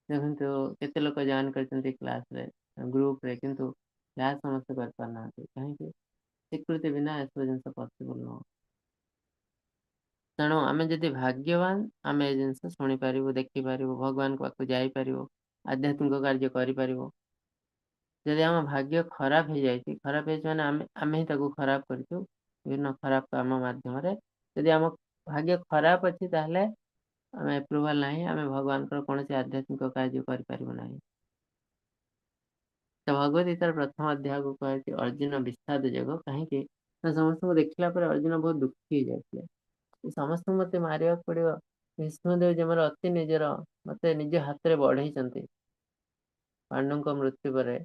Speaker 2: ଦେଖନ୍ତୁ କେତେ ଲୋକ ଜଏନ୍ କରିଛନ୍ତି କ୍ଲାସରେ, ଗ୍ରୁପରେ, କିନ୍ତୁ କ୍ଲାସ ସମସ୍ତେ କରିପାରୁନାହାନ୍ତି। କାହିଁକି? ସ୍ୱୀକୃତି ବିନା ଏସବୁ ଜିନିଷ ପସିବଲ ନୁହଁ। ତେଣୁ ଆମେ ଯଦି ଭାଗ୍ୟବାନ, ଆମେ ଏ ଜିନିଷ ଶୁଣିପାରିବୁ, ଦେଖିପାରିବୁ, ଭଗବାନଙ୍କ ପାଖକୁ ଯାଇପାରିବୁ, ଆଧ୍ୟାତ୍ମିକ କାର୍ଯ୍ୟ କରିପାରିବୁ। ଯଦି ଆମ ଭାଗ୍ୟ ଖରାପ ହେଇଯାଇଛି, ଖରାପ ହେଇଛି ମାନେ ଆମେ ଆମେ ହିଁ ତାକୁ ଖରାପ କରିଛୁ ବିଭିନ୍ନ ଖରାପ କାମ ମାଧ୍ୟମରେ। ଯଦି ଆମ ଭାଗ୍ୟ ଖରାପ ଅଛି ତାହେଲେ ଆମେ ଆପ୍ରୁଭାଲ ନାହିଁ, ଆମେ ଭଗବାନଙ୍କର କୌଣସି ଆଧ୍ୟାତ୍ମିକ କାର୍ଯ୍ୟ କରିପାରିବୁ ନାହିଁ। ତ ଭଗବତ ଗୀତାର ପ୍ରଥମ ଅଧ୍ୟାୟକୁ କୁହାଯାଇଛି ଅର୍ଜୁନ ବିଷାଦ ଯୋଗ। କାହିଁକି ନା ସମସ୍ତଙ୍କୁ ଦେଖିଲା ପରେ ଅର୍ଜୁନ ବହୁତ ଦୁଃଖୀ ହେଇଯାଇଥିଲେ। ସମସ୍ତଙ୍କୁ ମତେ ମାରିବାକୁ ପଡିବ, ଭୀଷ୍ମଦେବ ଯେ ମୋର ଅତି ନିଜର, ମତେ ନିଜ ହାତରେ ବଢେଇଛନ୍ତି। ପାଣ୍ଡୁଙ୍କ ମୃତ୍ୟୁ ପରେ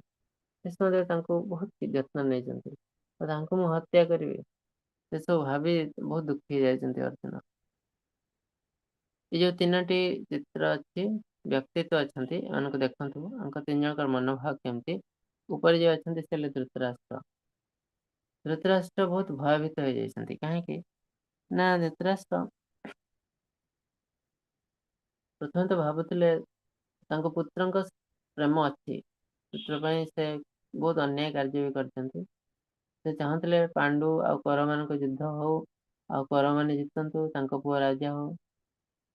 Speaker 2: ଭୀଷ୍ମଦେବ ତାଙ୍କୁ ବହୁତ ଯତ୍ନ ନେଇଛନ୍ତି, ତ ତାଙ୍କୁ ମୁଁ ହତ୍ୟା କରିବି, ସେସବୁ ଭାବି ବହୁତ ଦୁଃଖୀ ହେଇଯାଇଛନ୍ତି ଅର୍ଜୁନ। ଏ ଯୋଉ ତିନୋଟି ଚିତ୍ର ଅଛି, ବ୍ୟକ୍ତିତ୍ୱ ଅଛନ୍ତି, ଏମାନଙ୍କୁ ଦେଖନ୍ତୁ, ଆଙ୍କ ତିନି ଜଣଙ୍କର ମନୋଭାବ କେମିତି। ଉପରେ ଯିଏ ଅଛନ୍ତି ସେ ହେଲେ ଧୃତରାଷ୍ଟ୍ର। ଧୃତରାଷ୍ଟ୍ର ବହୁତ ଭୟଭୀତ ହେଇଯାଇଛନ୍ତି। କାହିଁକି ନା ଧୃତରାଷ୍ଟ୍ର ପ୍ରଥମେ ତ ଭାବୁଥିଲେ ତାଙ୍କ ପୁତ୍ରଙ୍କ ପ୍ରେମ ଅଛି, ପୁତ୍ର ପାଇଁ ସେ ବହୁତ ଅନ୍ୟାୟ କାର୍ଯ୍ୟ ବି କରିଛନ୍ତି। ସେ ଚାହୁଁଥିଲେ ପାଣ୍ଡୁ ଆଉ କୌରବମାନଙ୍କ ଯୁଦ୍ଧ ହଉ, ଆଉ କୌରବମାନେ ଜିତନ୍ତୁ, ତାଙ୍କ ପୁଅ ରାଜା ହଉ।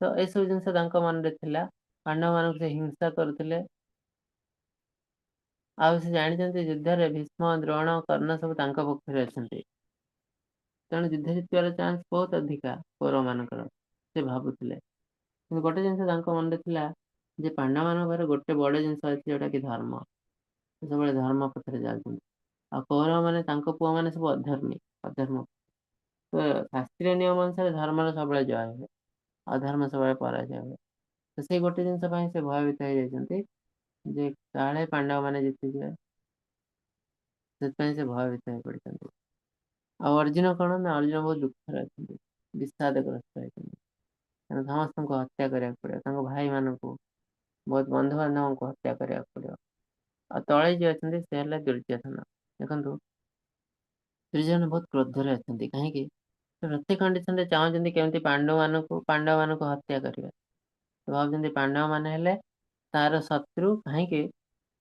Speaker 2: ତ ଏସବୁ ଜିନିଷ ତାଙ୍କ ମନରେ ଥିଲା। ପାଣ୍ଡବମାନଙ୍କୁ ସେ ହିଂସା କରୁଥିଲେ। ଆଉ ସେ ଜାଣିଛନ୍ତି ଯୁଦ୍ଧରେ ଭୀଷ୍ମ, ଦ୍ରୋଣ, କର୍ଣ୍ଣ ସବୁ ତାଙ୍କ ପକ୍ଷରେ ଅଛନ୍ତି, ତେଣୁ ଯୁଦ୍ଧ ଜିତିବାର ଚାନ୍ସ ବହୁତ ଅଧିକା କୌରବମାନଙ୍କର, ସେ ଭାବୁଥିଲେ। କିନ୍ତୁ ଗୋଟେ ଜିନିଷ ତାଙ୍କ ମନରେ ଥିଲା ଯେ ପାଣ୍ଡବମାନଙ୍କ ପାଖରେ ଗୋଟେ ବଡ ଜିନିଷ ଅଛି, ଯୋଉଟା କି ଧର୍ମ। ସେ ସବୁବେଳେ ଧର୍ମ ପଥରେ ଯାଉଛନ୍ତି। ଆଉ କୌରବ ମାନେ ତାଙ୍କ ପୁଅ ମାନେ ସବୁ ଅଧର୍ମୀ, ଅଧର୍ମ। ତ ଶାସ୍ତ୍ରୀୟ ନିୟମ ଅନୁସାରେ ଧର୍ମର ସବୁବେଳେ ଜୟ ହୁଏ, ଅଧର୍ମ ସବୁବେଳେ ପରାଜୟ ହୁଏ। ତ ସେଇ ଗୋଟେ ଜିନିଷ ପାଇଁ ସେ ଭୟଭୀତ ହେଇଯାଇଛନ୍ତି ଯେ କାଳେ ପାଣ୍ଡବ ମାନେ ଜିତିଯିବେ, ସେଥିପାଇଁ ସେ ଭୟଭୀତ ହେଇ ପଡିଛନ୍ତି। ଆଉ ଅର୍ଜୁନ କଣ ନା ଅର୍ଜୁନ ବହୁତ ଦୁଃଖରେ ଅଛନ୍ତି, ବିଷାଦଗ୍ରସ୍ତ ହେଇଛନ୍ତି। ତେଣୁ ସମସ୍ତଙ୍କୁ ହତ୍ୟା କରିବାକୁ ପଡିବ, ତାଙ୍କ ଭାଇମାନଙ୍କୁ, ବହୁତ ବନ୍ଧୁବାନ୍ଧବଙ୍କୁ ହତ୍ୟା କରିବାକୁ ପଡିବ। ଆଉ ତଳେ ଯିଏ ଅଛନ୍ତି ସେ ହେଲେ ଦୁର୍ଯ୍ୟୋଧନ। ଦେଖନ୍ତୁ ଦୁର୍ଯ୍ୟୋଧନ ବହୁତ କ୍ରୋଧରେ ଅଛନ୍ତି। କାହିଁକି? ପ୍ରତ୍ୟେକ କଣ୍ଡିସନରେ ଚାହୁଁଛନ୍ତି କେମିତି ପାଣ୍ଡବମାନଙ୍କୁ ହତ୍ୟା କରିବେ। ଭାବୁଛନ୍ତି ପାଣ୍ଡବ ମାନେ ହେଲେ ତାର ଶତ୍ରୁ, କାହିଁକି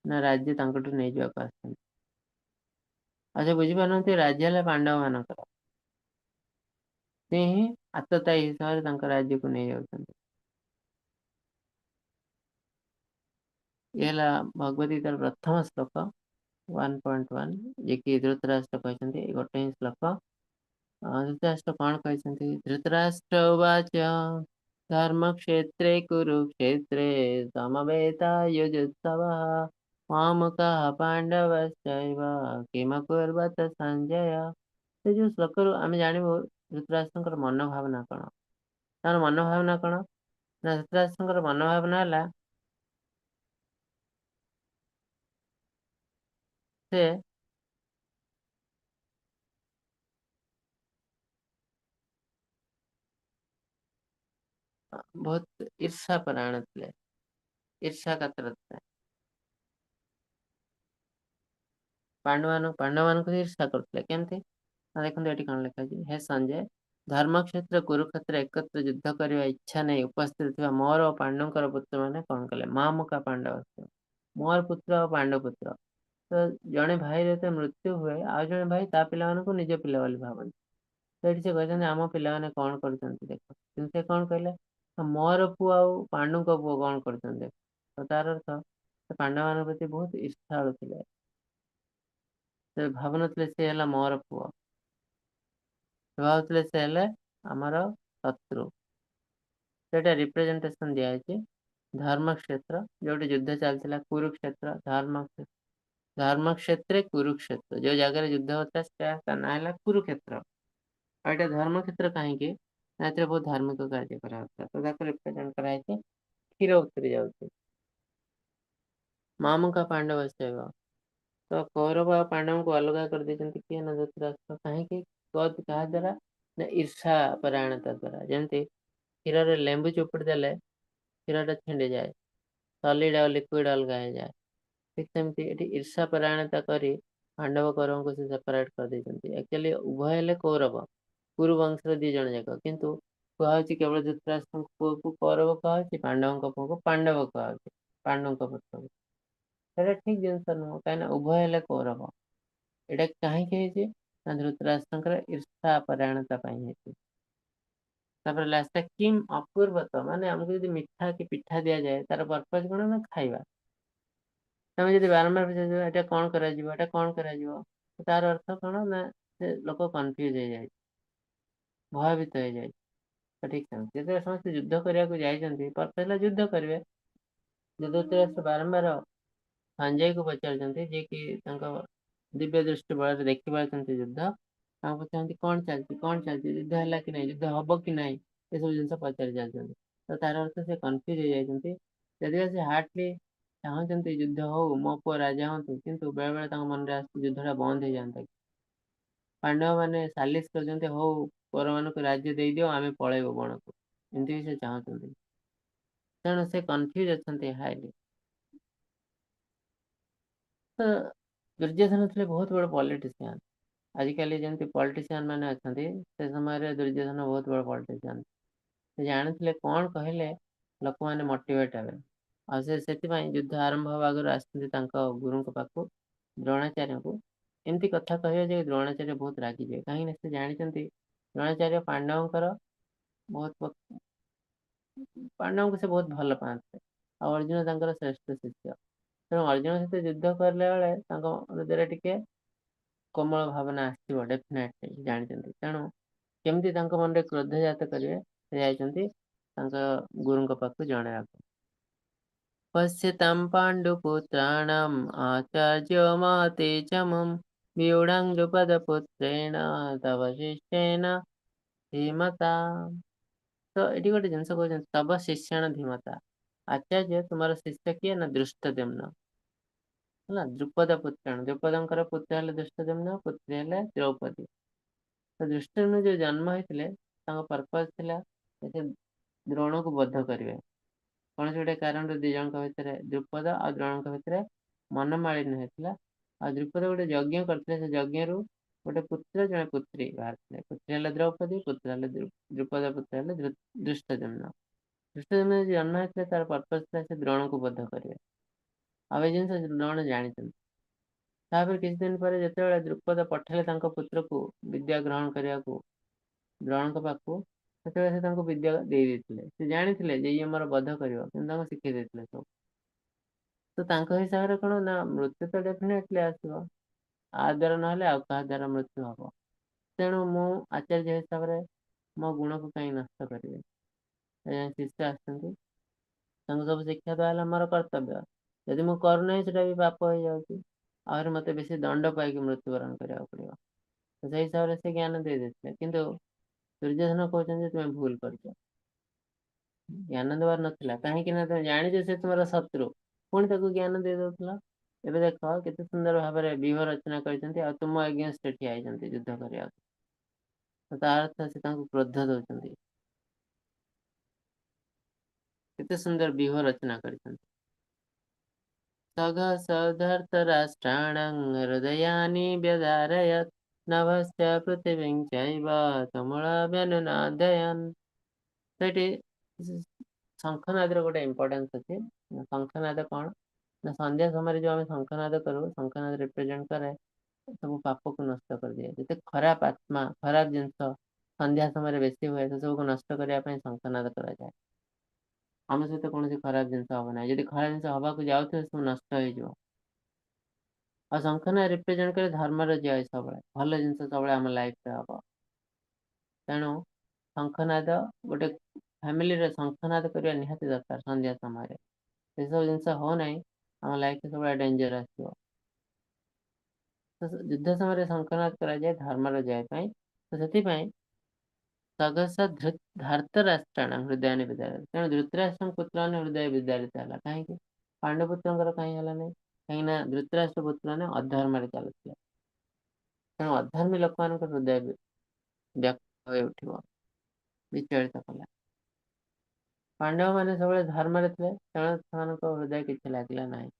Speaker 2: ନା ରାଜ୍ୟ ତାଙ୍କଠୁ ନେଇଯିବାକୁ ଆସିଛନ୍ତି। ଆଉ ସେ ବୁଝିପାରୁନାହାନ୍ତି ରାଜ୍ୟ ହେଲା ପାଣ୍ଡବ ମାନଙ୍କର, ସେ ହିଁ ଆତତାୟୀ ହିସାବରେ ତାଙ୍କ ରାଜ୍ୟକୁ ନେଇଯାଉଛନ୍ତି। ଇଏ ହେଲା ଭଗବତ ଗୀତାର ପ୍ରଥମ ଶ୍ଲୋକ 1.1, ଯିଏକି ଧୃତରାଷ୍ଟ୍ର କହିଛନ୍ତି। ଏଇ ଗୋଟେ ହିଁ ଶ୍ଲୋକ। ଧୃତରାଷ୍ଟ୍ର କଣ କହିଛନ୍ତି? ଧୃତରାଷ୍ଟ୍ର ଉବାଚ ଧର୍ମକ୍ଷେତ୍ରେ କୁରୁକ୍ଷେତ୍ରେ ସମବେତା ୟୁଯୁତ୍ସବଃ ମାମକାଃ ପାଣ୍ଡବଶ୍ଚୈବ କିମକୁର୍ବତ ସଞ୍ଜୟ। ସେ ଯୋଉ ଶ୍ଲୋକରୁ ଆମେ ଜାଣିବୁ ଧୃତରାଷ୍ଟ୍ରଙ୍କର ମନୋଭାବନା କଣ। ତାର ମନୋଭାବନା କଣ ନା ଧୃତରାଷ୍ଟ୍ରଙ୍କର ମନୋଭାବନା ହେଲା ସେ ବହୁତ ଈର୍ଷା ପରାୟଣ ଥିଲେ, ଈର୍ଷା କାତର ଥିଲେ। ପାଣ୍ଡବମାନଙ୍କୁ ଈର୍ଷା କରୁଥିଲେ। କେମିତି ନା ଦେଖନ୍ତୁ ଏଠି କଣ ଲେଖା ହେଇଛି। ହେ ସଞ୍ଜୟ, ଧର୍ମକ୍ଷେତ୍ର କୁରୁକ୍ଷେତ୍ର ଏକତ୍ର ଯୁଦ୍ଧ କରିବା ଇଚ୍ଛା ନେଇ ଉପସ୍ଥିତ ଥିବା ମୋର ଓ ପାଣ୍ଡୁଙ୍କର ପୁତ୍ରମାନେ କଣ କଲେ? ମାମୁକା ପାଣ୍ଡବ, ମୋର ପୁତ୍ର ଆଉ ପାଣ୍ଡୁ ପୁତ୍ର। ତ ଜଣେ ଭାଇର ଯେତେବେଳେ ମୃତ୍ୟୁ ହୁଏ, ଆଉ ଜଣେ ଭାଇ ତା ପିଲାମାନଙ୍କୁ ନିଜ ପିଲା ବୋଲି ଭାବନ୍ତି। ତ ଏଠି ସେ କହିଛନ୍ତି ଆମ ପିଲାମାନେ କଣ କରୁଛନ୍ତି ଦେଖ। କିନ୍ତୁ ସେ କଣ କହିଲେ? ମୋର ପୁଅ ଆଉ ପାଣ୍ଡୁଙ୍କ ପୁଅ କଣ କରୁଛନ୍ତି ଦେଖ। ତ ତାର ଅର୍ଥ ସେ ପାଣ୍ଡବମାନଙ୍କ ପ୍ରତି ବହୁତ ଈର୍ଷାଳୁ ଥିଲେ। ସେ ଭାବୁନଥିଲେ ସେ ହେଲା ମୋର ପୁଅ, ସେ ଭାବୁଥିଲେ ସେ ହେଲେ ଆମର ଶତ୍ରୁ। ସେଇଟା ରିପ୍ରେଜେଣ୍ଟେସନ ଦିଆଯାଇଛି। ଧର୍ମକ୍ଷେତ୍ର ଯୋଉଠି ଯୁଦ୍ଧ ଚାଲିଥିଲା, କୁରୁକ୍ଷେତ୍ର, ଧର୍ମକ୍ଷେତ୍ରେ କୁରୁକ୍ଷେତ୍ର, ଯୋଉ ଜାଗାରେ ଯୁଦ୍ଧ ହଉଥିଲା ସେଟା ତା ନାଁ ହେଲା କୁରୁକ୍ଷେତ୍ର। ଆଉ ଏଇଟା ଧର୍ମକ୍ଷେତ୍ର କାହିଁକି ନା ଏଥିରେ ବହୁତ ଧାର୍ମିକ କାର୍ଯ୍ୟ କରାଯାଉଥିଲା। ତ ତାକୁ ରିପ୍ରେଜେଣ୍ଟ କରାଯାଇଛି କ୍ଷୀର ଉତୁରି ଯାଉଛି। ମାମୁକା ପାଣ୍ଡବ ଶୈବ। ତ କୌରବ ଆଉ ପାଣ୍ଡବଙ୍କୁ ଅଲଗା କରିଦେଇଛନ୍ତି କିଏ ନା ଧୃତରାଷ୍ଟ୍ର। କାହିଁକି? କାହା ଦ୍ୱାରା? ନା ଈର୍ଷା ପରାୟଣତା ଦ୍ୱାରା। ଯେମିତି କ୍ଷୀରରେ ଲେମ୍ବୁ ଚୁପୁଡ଼ି ଦେଲେ କ୍ଷୀରଟା ଛିଣ୍ଡିଯାଏ, ସଲିଡ ଆଉ ଲିକ୍ୱିଡ ଅଲଗା ହେଇଯାଏ। ଠିକ ସେମିତି ଏଠି ଈର୍ଷା ପରାୟଣତା କରି ପାଣ୍ଡବ କୌରବଙ୍କୁ ସେ ସେପାରେଟ କରିଦେଇଛନ୍ତି। ଆକ୍ଚୁଆଲି ଉଭୟ ହେଲେ କୌରବ, କୁରୁ ବଂଶର ଦି ଜଣ ଯାକ, କିନ୍ତୁ କୁହାହଉଛି କେବଳ ଧୃତରାଷ୍ଟ୍ରଙ୍କ ପୁଅକୁ କୌରବ କୁହାହଉଛି, ପାଣ୍ଡବଙ୍କ ପୁଅକୁ ପାଣ୍ଡବ କୁହାହଉଛି, ପାଣ୍ଡୁଙ୍କ ପୁତ୍ରକୁ। ସେଇଟା ଠିକ ଜିନିଷ ନୁହଁ, କାହିଁକିନା ଉଭୟ ହେଲେ କୌରବ। ଏଇଟା କାହିଁକି ହେଇଛି ନା ଧୃତରାଷ୍ଟ୍ରଙ୍କର ଈର୍ଷା ପରାୟଣତା ପାଇଁ ହେଇଛି। ତାପରେ ଲାଷ୍ଟଟା କିମ୍ ଅପୂର୍ବତ, ମାନେ ଆମକୁ ଯଦି ମିଠା କି ପିଠା ଦିଆଯାଏ ତାର ପର୍ପଜ କଣ ନା ଖାଇବା। ତମେ ଯଦି ବାରମ୍ବାର ପଚାରିବ ଏଇଟା କଣ କରାଯିବ, ଏଇଟା କଣ କରାଯିବ, ତାର ଅର୍ଥ କଣ ନା ସେ ଲୋକ କନଫ୍ୟୁଜ ହେଇଯାଇଛି, ଭୟଭୀତ ହେଇଯାଇଛି। ତ ଠିକ ସେମିତି ଯେତେବେଳେ ସମସ୍ତେ ଯୁଦ୍ଧ କରିବାକୁ ଯାଇଛନ୍ତି, ପର୍ପଜ ହେଲା ଯୁଦ୍ଧ କରିବେ। ଯେତେବେଳେ ସେ ବାରମ୍ବାର ସଞ୍ଜୟକୁ ପଚାରୁଛନ୍ତି, ଯିଏକି ତାଙ୍କ ଦିବ୍ୟ ଦୃଷ୍ଟି ବଳରେ ଦେଖିପାରୁଛନ୍ତି ଯୁଦ୍ଧ, ତାଙ୍କୁ ପଚାରନ୍ତି କଣ ଚାଲିଛି, କଣ ଚାଲିଛି, ଯୁଦ୍ଧ ହେଲା କି ନାହିଁ, ଯୁଦ୍ଧ ହବ କି ନାହିଁ, ଏସବୁ ଜିନିଷ ପଚାରି ଚାଲିଛନ୍ତି। ତ ତାର ଅର୍ଥ ସେ କନଫ୍ୟୁଜ ହେଇଯାଇଛନ୍ତି। ଯଦି ସେ ହାର୍ଟଲି ଚାହୁଁଛନ୍ତି ଯୁଦ୍ଧ ହଉ, ମୋ ପୁଅ ରାଜା ହୁଅନ୍ତୁ, କିନ୍ତୁ ବେଳେବେଳେ ତାଙ୍କ ମନରେ ଆସୁଛି ଯୁଦ୍ଧଟା ବନ୍ଦ ହେଇଯାନ୍ତା କି। ପାଣ୍ଡବ ମାନେ ସାଲିସ କରୁଛନ୍ତି, ହଉ କୌରବମାନଙ୍କୁ ରାଜ୍ୟ ଦେଇଦିଅ, ଆମେ ପଳେଇବୁ ବଣକୁ, ଏମିତି ବି ସେ ଚାହୁଁଛନ୍ତି। ତେଣୁ ସେ କନଫ୍ୟୁଜ ଅଛନ୍ତି ହାଇଲି। ତ ଦୁର୍ଯ୍ୟୋଧନ ଥିଲେ ବହୁତ ବଡ଼ ପଲିଟିସିଆନ। ଆଜିକାଲି ଯେମିତି ପଲିଟିସିଆନ ମାନେ ଅଛନ୍ତି, ସେ ସମୟରେ ଦୁର୍ଯ୍ୟୋଧନ ବହୁତ ବଡ଼ ପଲିଟିସିଆନ। ସେ ଜାଣିଥିଲେ କଣ କହିଲେ ଲୋକମାନେ ମୋଟିଭେଟ ହେବେ। ଆଉ ସେ ସେଥିପାଇଁ ଯୁଦ୍ଧ ଆରମ୍ଭ ହେବା ଆଗରୁ ଆସିଛନ୍ତି ତାଙ୍କ ଗୁରୁଙ୍କ ପାଖକୁ, ଦ୍ରୋଣାଚାର୍ଯ୍ୟଙ୍କୁ। ଏମିତି କଥା କହିବେ ଯେ ଦ୍ରୋଣାଚାର୍ଯ୍ୟ ବହୁତ ରାଗିଯିବେ, କାହିଁକିନା ସେ ଜାଣିଛନ୍ତି ଦ୍ରୋଣାଚାର୍ଯ୍ୟ ପାଣ୍ଡବଙ୍କର ବହୁତ ପାଣ୍ଡବଙ୍କୁ ସେ ବହୁତ ଭଲ ପାଆନ୍ତି, ଆଉ ଅର୍ଜୁନ ତାଙ୍କର ଶ୍ରେଷ୍ଠ ଶିଷ୍ୟ। ତେଣୁ ଅର୍ଜୁନ ସହିତ ଯୁଦ୍ଧ କରିଲା ବେଳେ ତାଙ୍କ ହୃଦୟରେ ଟିକେ କୋମଳ ଭାବନା ଆସିବ ଡେଫିନେଟଲି, ଜାଣିଛନ୍ତି। ତେଣୁ କେମିତି ତାଙ୍କ ମନରେ କ୍ରୋଧ ଜାତ କରିବେ, ସେ ଯାଇଛନ୍ତି ତାଙ୍କ ଗୁରୁଙ୍କ ପାଖକୁ ଜଣେଇବାକୁ। ପଶ୍ୟତାಂ ପାଣ୍ଡୁପୁତ୍ରାଣାମ୍ ଆଚାର୍ଯ୍ୟ ମହାତେଜମମ୍ व्यूढं ଦ୍ରୁପଦପୁତ୍ରେଣ ତବ ଶିଷ୍ୟେନ ଧୀମତା। ତ ଏଠି ଗୋଟେ ଜିନିଷ କହୁଛନ୍ତି ତବ ଶିଷ୍ୟେଣ ଧୀମତା। ଆଚାର୍ଯ୍ୟ ତୁମର ଶିଷ୍ୟ କିଏ ନା ଦୃଷ୍ଟଦ୍ୟୁମ୍ନ, ହେଲା। ଦ୍ରୁପଦ ପୁତ୍ରାଣ, ଦ୍ରୁପଦଙ୍କର ପୁତ୍ର ହେଲେ ଦୃଷ୍ଟଦ୍ୟୁମ୍ନ, ପୁତ୍ରୀ ହେଲେ ଦ୍ରୌପଦୀ। ତ ଦୃଷ୍ଟଦ୍ୟୁମ୍ନ ଯୋଉ ଜନ୍ମ ହେଇଥିଲେ ତାଙ୍କ ପର୍ପଜ ଥିଲା ସେ ଦ୍ରୋଣକୁ ବଧ କରିବେ। କୌଣସି ଗୋଟେ କାରଣରୁ ଦି ଜଣଙ୍କ ଭିତରେ, ଦ୍ରୁପଦ ଆଉ ଦ୍ରୋଣଙ୍କ ଭିତରେ ମନମାଳିନ୍ୟ ହେଇଥିଲା। ଆଉ ଦ୍ରୁପଦ ଗୋଟେ ଯଜ୍ଞ କରିଥିଲେ, ସେ ଯଜ୍ଞରୁ ଗୋଟେ ପୁତ୍ର ଜଣେ ପୁତ୍ରୀ ବାହାରିଥିଲେ। ପୁତ୍ରୀ ହେଲେ ଦ୍ରୌପଦୀ, ପୁତ୍ର ହେଲେ ଦ୍ରୁପଦ ପୁତ୍ର ହେଲେ ଦୃଷ୍ଟଦ୍ୟୁମ୍ନ। ଦୃଷ୍ଟଦ୍ୟୁମ୍ନ ଯଦି ଜନ୍ମ ହେଇଥିଲେ ତାର ପର୍ପଜ ଥିଲା ସେ ଦ୍ରୋଣକୁ ବଧ କରିବେ। ଆଉ ଏ ଜିନିଷ ଦ୍ରୋଣ ଜାଣିଛନ୍ତି। ତାପରେ କିଛି ଦିନ ପରେ ଯେତେବେଳେ ଦ୍ରୁପଦ ପଠେଇଲେ ତାଙ୍କ ପୁତ୍ରକୁ ବିଦ୍ୟା ଗ୍ରହଣ କରିବାକୁ ଦ୍ରୋଣଙ୍କ ପାଖକୁ, ସେତେବେଳେ ସେ ତାଙ୍କୁ ବିଦ୍ୟା ଦେଇ ଦେଇଥିଲେ। ସେ ଜାଣିଥିଲେ ଯେ ଇଏ ମୋର ବଧ କରିବ, କିନ୍ତୁ ତାଙ୍କୁ ଶିଖେଇ ଦେଇଥିଲେ ସବୁ। ତ ତାଙ୍କ ହିସାବରେ କଣ ନା ମୃତ୍ୟୁ ତ ଡେଫିନେଟଲି ଆସିବ, ଆ ଦ୍ୱାରା ନହେଲେ ଆଉ କାହା ଦ୍ୱାରା ମୃତ୍ୟୁ ହବ। ତେଣୁ ମୁଁ ଆଚାର୍ଯ୍ୟ ହିସାବରେ ମୋ ଗୁଣକୁ କାହିଁ ନଷ୍ଟ କରିବି। ଶିଷ୍ୟ ଆସିଛନ୍ତି, ତାଙ୍କୁ ସବୁ ଶିକ୍ଷା ଦେବା ହେଲା ମୋର କର୍ତ୍ତବ୍ୟ। ଯଦି ମୁଁ କରୁନାହିଁ ସେଟା ବି ପାପ ହେଇଯାଉଛି, ଆହୁରି ମତେ ବେଶୀ ଦଣ୍ଡ ପାଇକି ମୃତ୍ୟୁବରଣ କରିବାକୁ ପଡିବ। ତ ସେଇ ହିସାବରେ ସେ ଜ୍ଞାନ ଦେଇ ଦେଇଥିଲେ। କିନ୍ତୁ ଦୁର୍ଯ୍ୟୋଧନ କହୁଛନ୍ତି ଯେ ତୁମେ ଭୁଲ କରିଛ, ଜ୍ଞାନ ଦେବାର ନଥିଲା। କାହିଁକି ନା ତୁମେ ଜାଣିଛ ସେ ତୁମର ଶତ୍ରୁ, ପୁଣି ତାକୁ ଜ୍ଞାନ ଦେଇ ଦଉଥିଲ। ଏବେ ଦେଖ କେତେ ସୁନ୍ଦର ଭାବରେ ବ୍ୟୁହ ରଚନା କରିଛନ୍ତି, ଆଉ ତୁମ ଏଗେନଷ୍ଟରେ ଠିଆ ହେଇଛନ୍ତି ଯୁଦ୍ଧ କରିବାକୁ। ତ ତା ଅର୍ଥ ସେ ତାଙ୍କୁ କ୍ରୋଧ ଦଉଛନ୍ତି। କେତେ ସୁନ୍ଦର ବ୍ୟୁହ ରଚନା କରିଛନ୍ତି। ସଘ ସୌଧର୍ତ୍ତରାଷ୍ଟ୍ରାଣଂ ହୃଦୟାନି ବ୍ୟଧାରୟତ୍ ନଭଶ୍ଚ ପୃଥିବୀଂ ଚୈବ ତୁମୁଳବ୍ୟನುନାଦୟନ୍। ସେଠି ଶଙ୍ଖନାଦର ଗୋଟେ ଇମ୍ପୋର୍ଟାନ୍ସ ଅଛି। ଶଙ୍ଖନାଦ କଣ ନା ସନ୍ଧ୍ୟା ସମୟରେ ଯୋଉ ଆମେ ଶଙ୍ଖନାଦ କରୁ, ଶଙ୍ଖନାଦ ରିପ୍ରେଜେଣ୍ଟ କରେ ସବୁ ପାପକୁ ନଷ୍ଟ କରିଦିଏ। ଯେତେ ଖରାପ ଆତ୍ମା, ଖରାପ ଜିନିଷ ସନ୍ଧ୍ୟା ସମୟରେ ବେଶୀ ହୁଏ, ସେ ସବୁକୁ ନଷ୍ଟ କରିବା ପାଇଁ ଶଙ୍ଖନାଦ କରାଯାଏ। ଆମ ସହିତ କୌଣସି ଖରାପ ଜିନିଷ ହବ ନାହିଁ। ଯଦି ଖରାପ ଜିନିଷ ହବାକୁ ଯାଉଥିବ ସବୁ ନଷ୍ଟ ହେଇଯିବ। ଆଉ ଶଙ୍ଖନାଦ ରିପ୍ରେଜେଣ୍ଟ କରେ ଧର୍ମର ଜୟ, ସବୁବେଳେ ଭଲ ଜିନିଷ ସବୁବେଳେ ଆମ ଲାଇଫରେ ହବ। ତେଣୁ ଶଙ୍ଖନାଦ ଗୋଟେ ଫ୍ୟାମିଲିରେ ଶଙ୍ଖନାଦ କରିବା ନିହାତି ଦରକାର ସନ୍ଧ୍ୟା ସମୟରେ। ସେସବୁ ଜିନିଷ ହଉନାହିଁ, ଆମ ଲାଇଫରେ ସବୁବେଳେ ଡେଞ୍ଜର ଆସିବ। ତ ଯୁଦ୍ଧ ସମୟରେ ଶଙ୍ଖନାଦ କରାଯାଏ ଧର୍ମର ଜୟ ପାଇଁ। ତ ସେଥିପାଇଁ ସଗସ ଧର୍ତ୍ତରାଷ୍ଟ୍ରାଣ ହୃଦୟାନି ବିଦାରିତ। ତେଣୁ ଧୃତରାଷ୍ଟ୍ରଙ୍କ ପୁତ୍ରମାନେ ହୃଦୟ ବିଦାରିତ ହେଲା। କାହିଁକି? ପାଣ୍ଡୁପୁତ୍ରଙ୍କର କାହିଁ ହେଲା ନାହିଁ? କାହିଁକିନା ଧୃତରାଷ୍ଟ୍ର ପୁତ୍ରମାନେ ଅଧର୍ମରେ ଚାଲୁଥିଲେ। ତେଣୁ ଅଧର୍ମୀ ଲୋକମାନଙ୍କ ହୃଦୟ ବ୍ୟକ୍ତ ହୋଇ ଉଠିବ, ବିଚଳିତ କଲା। ପାଣ୍ଡବମାନେ ସବୁବେଳେ ଧର୍ମରେ ଥିଲେ, ତେଣୁ ସେମାନଙ୍କ ହୃଦୟ କିଛି ଲାଗିଲା ନାହିଁ।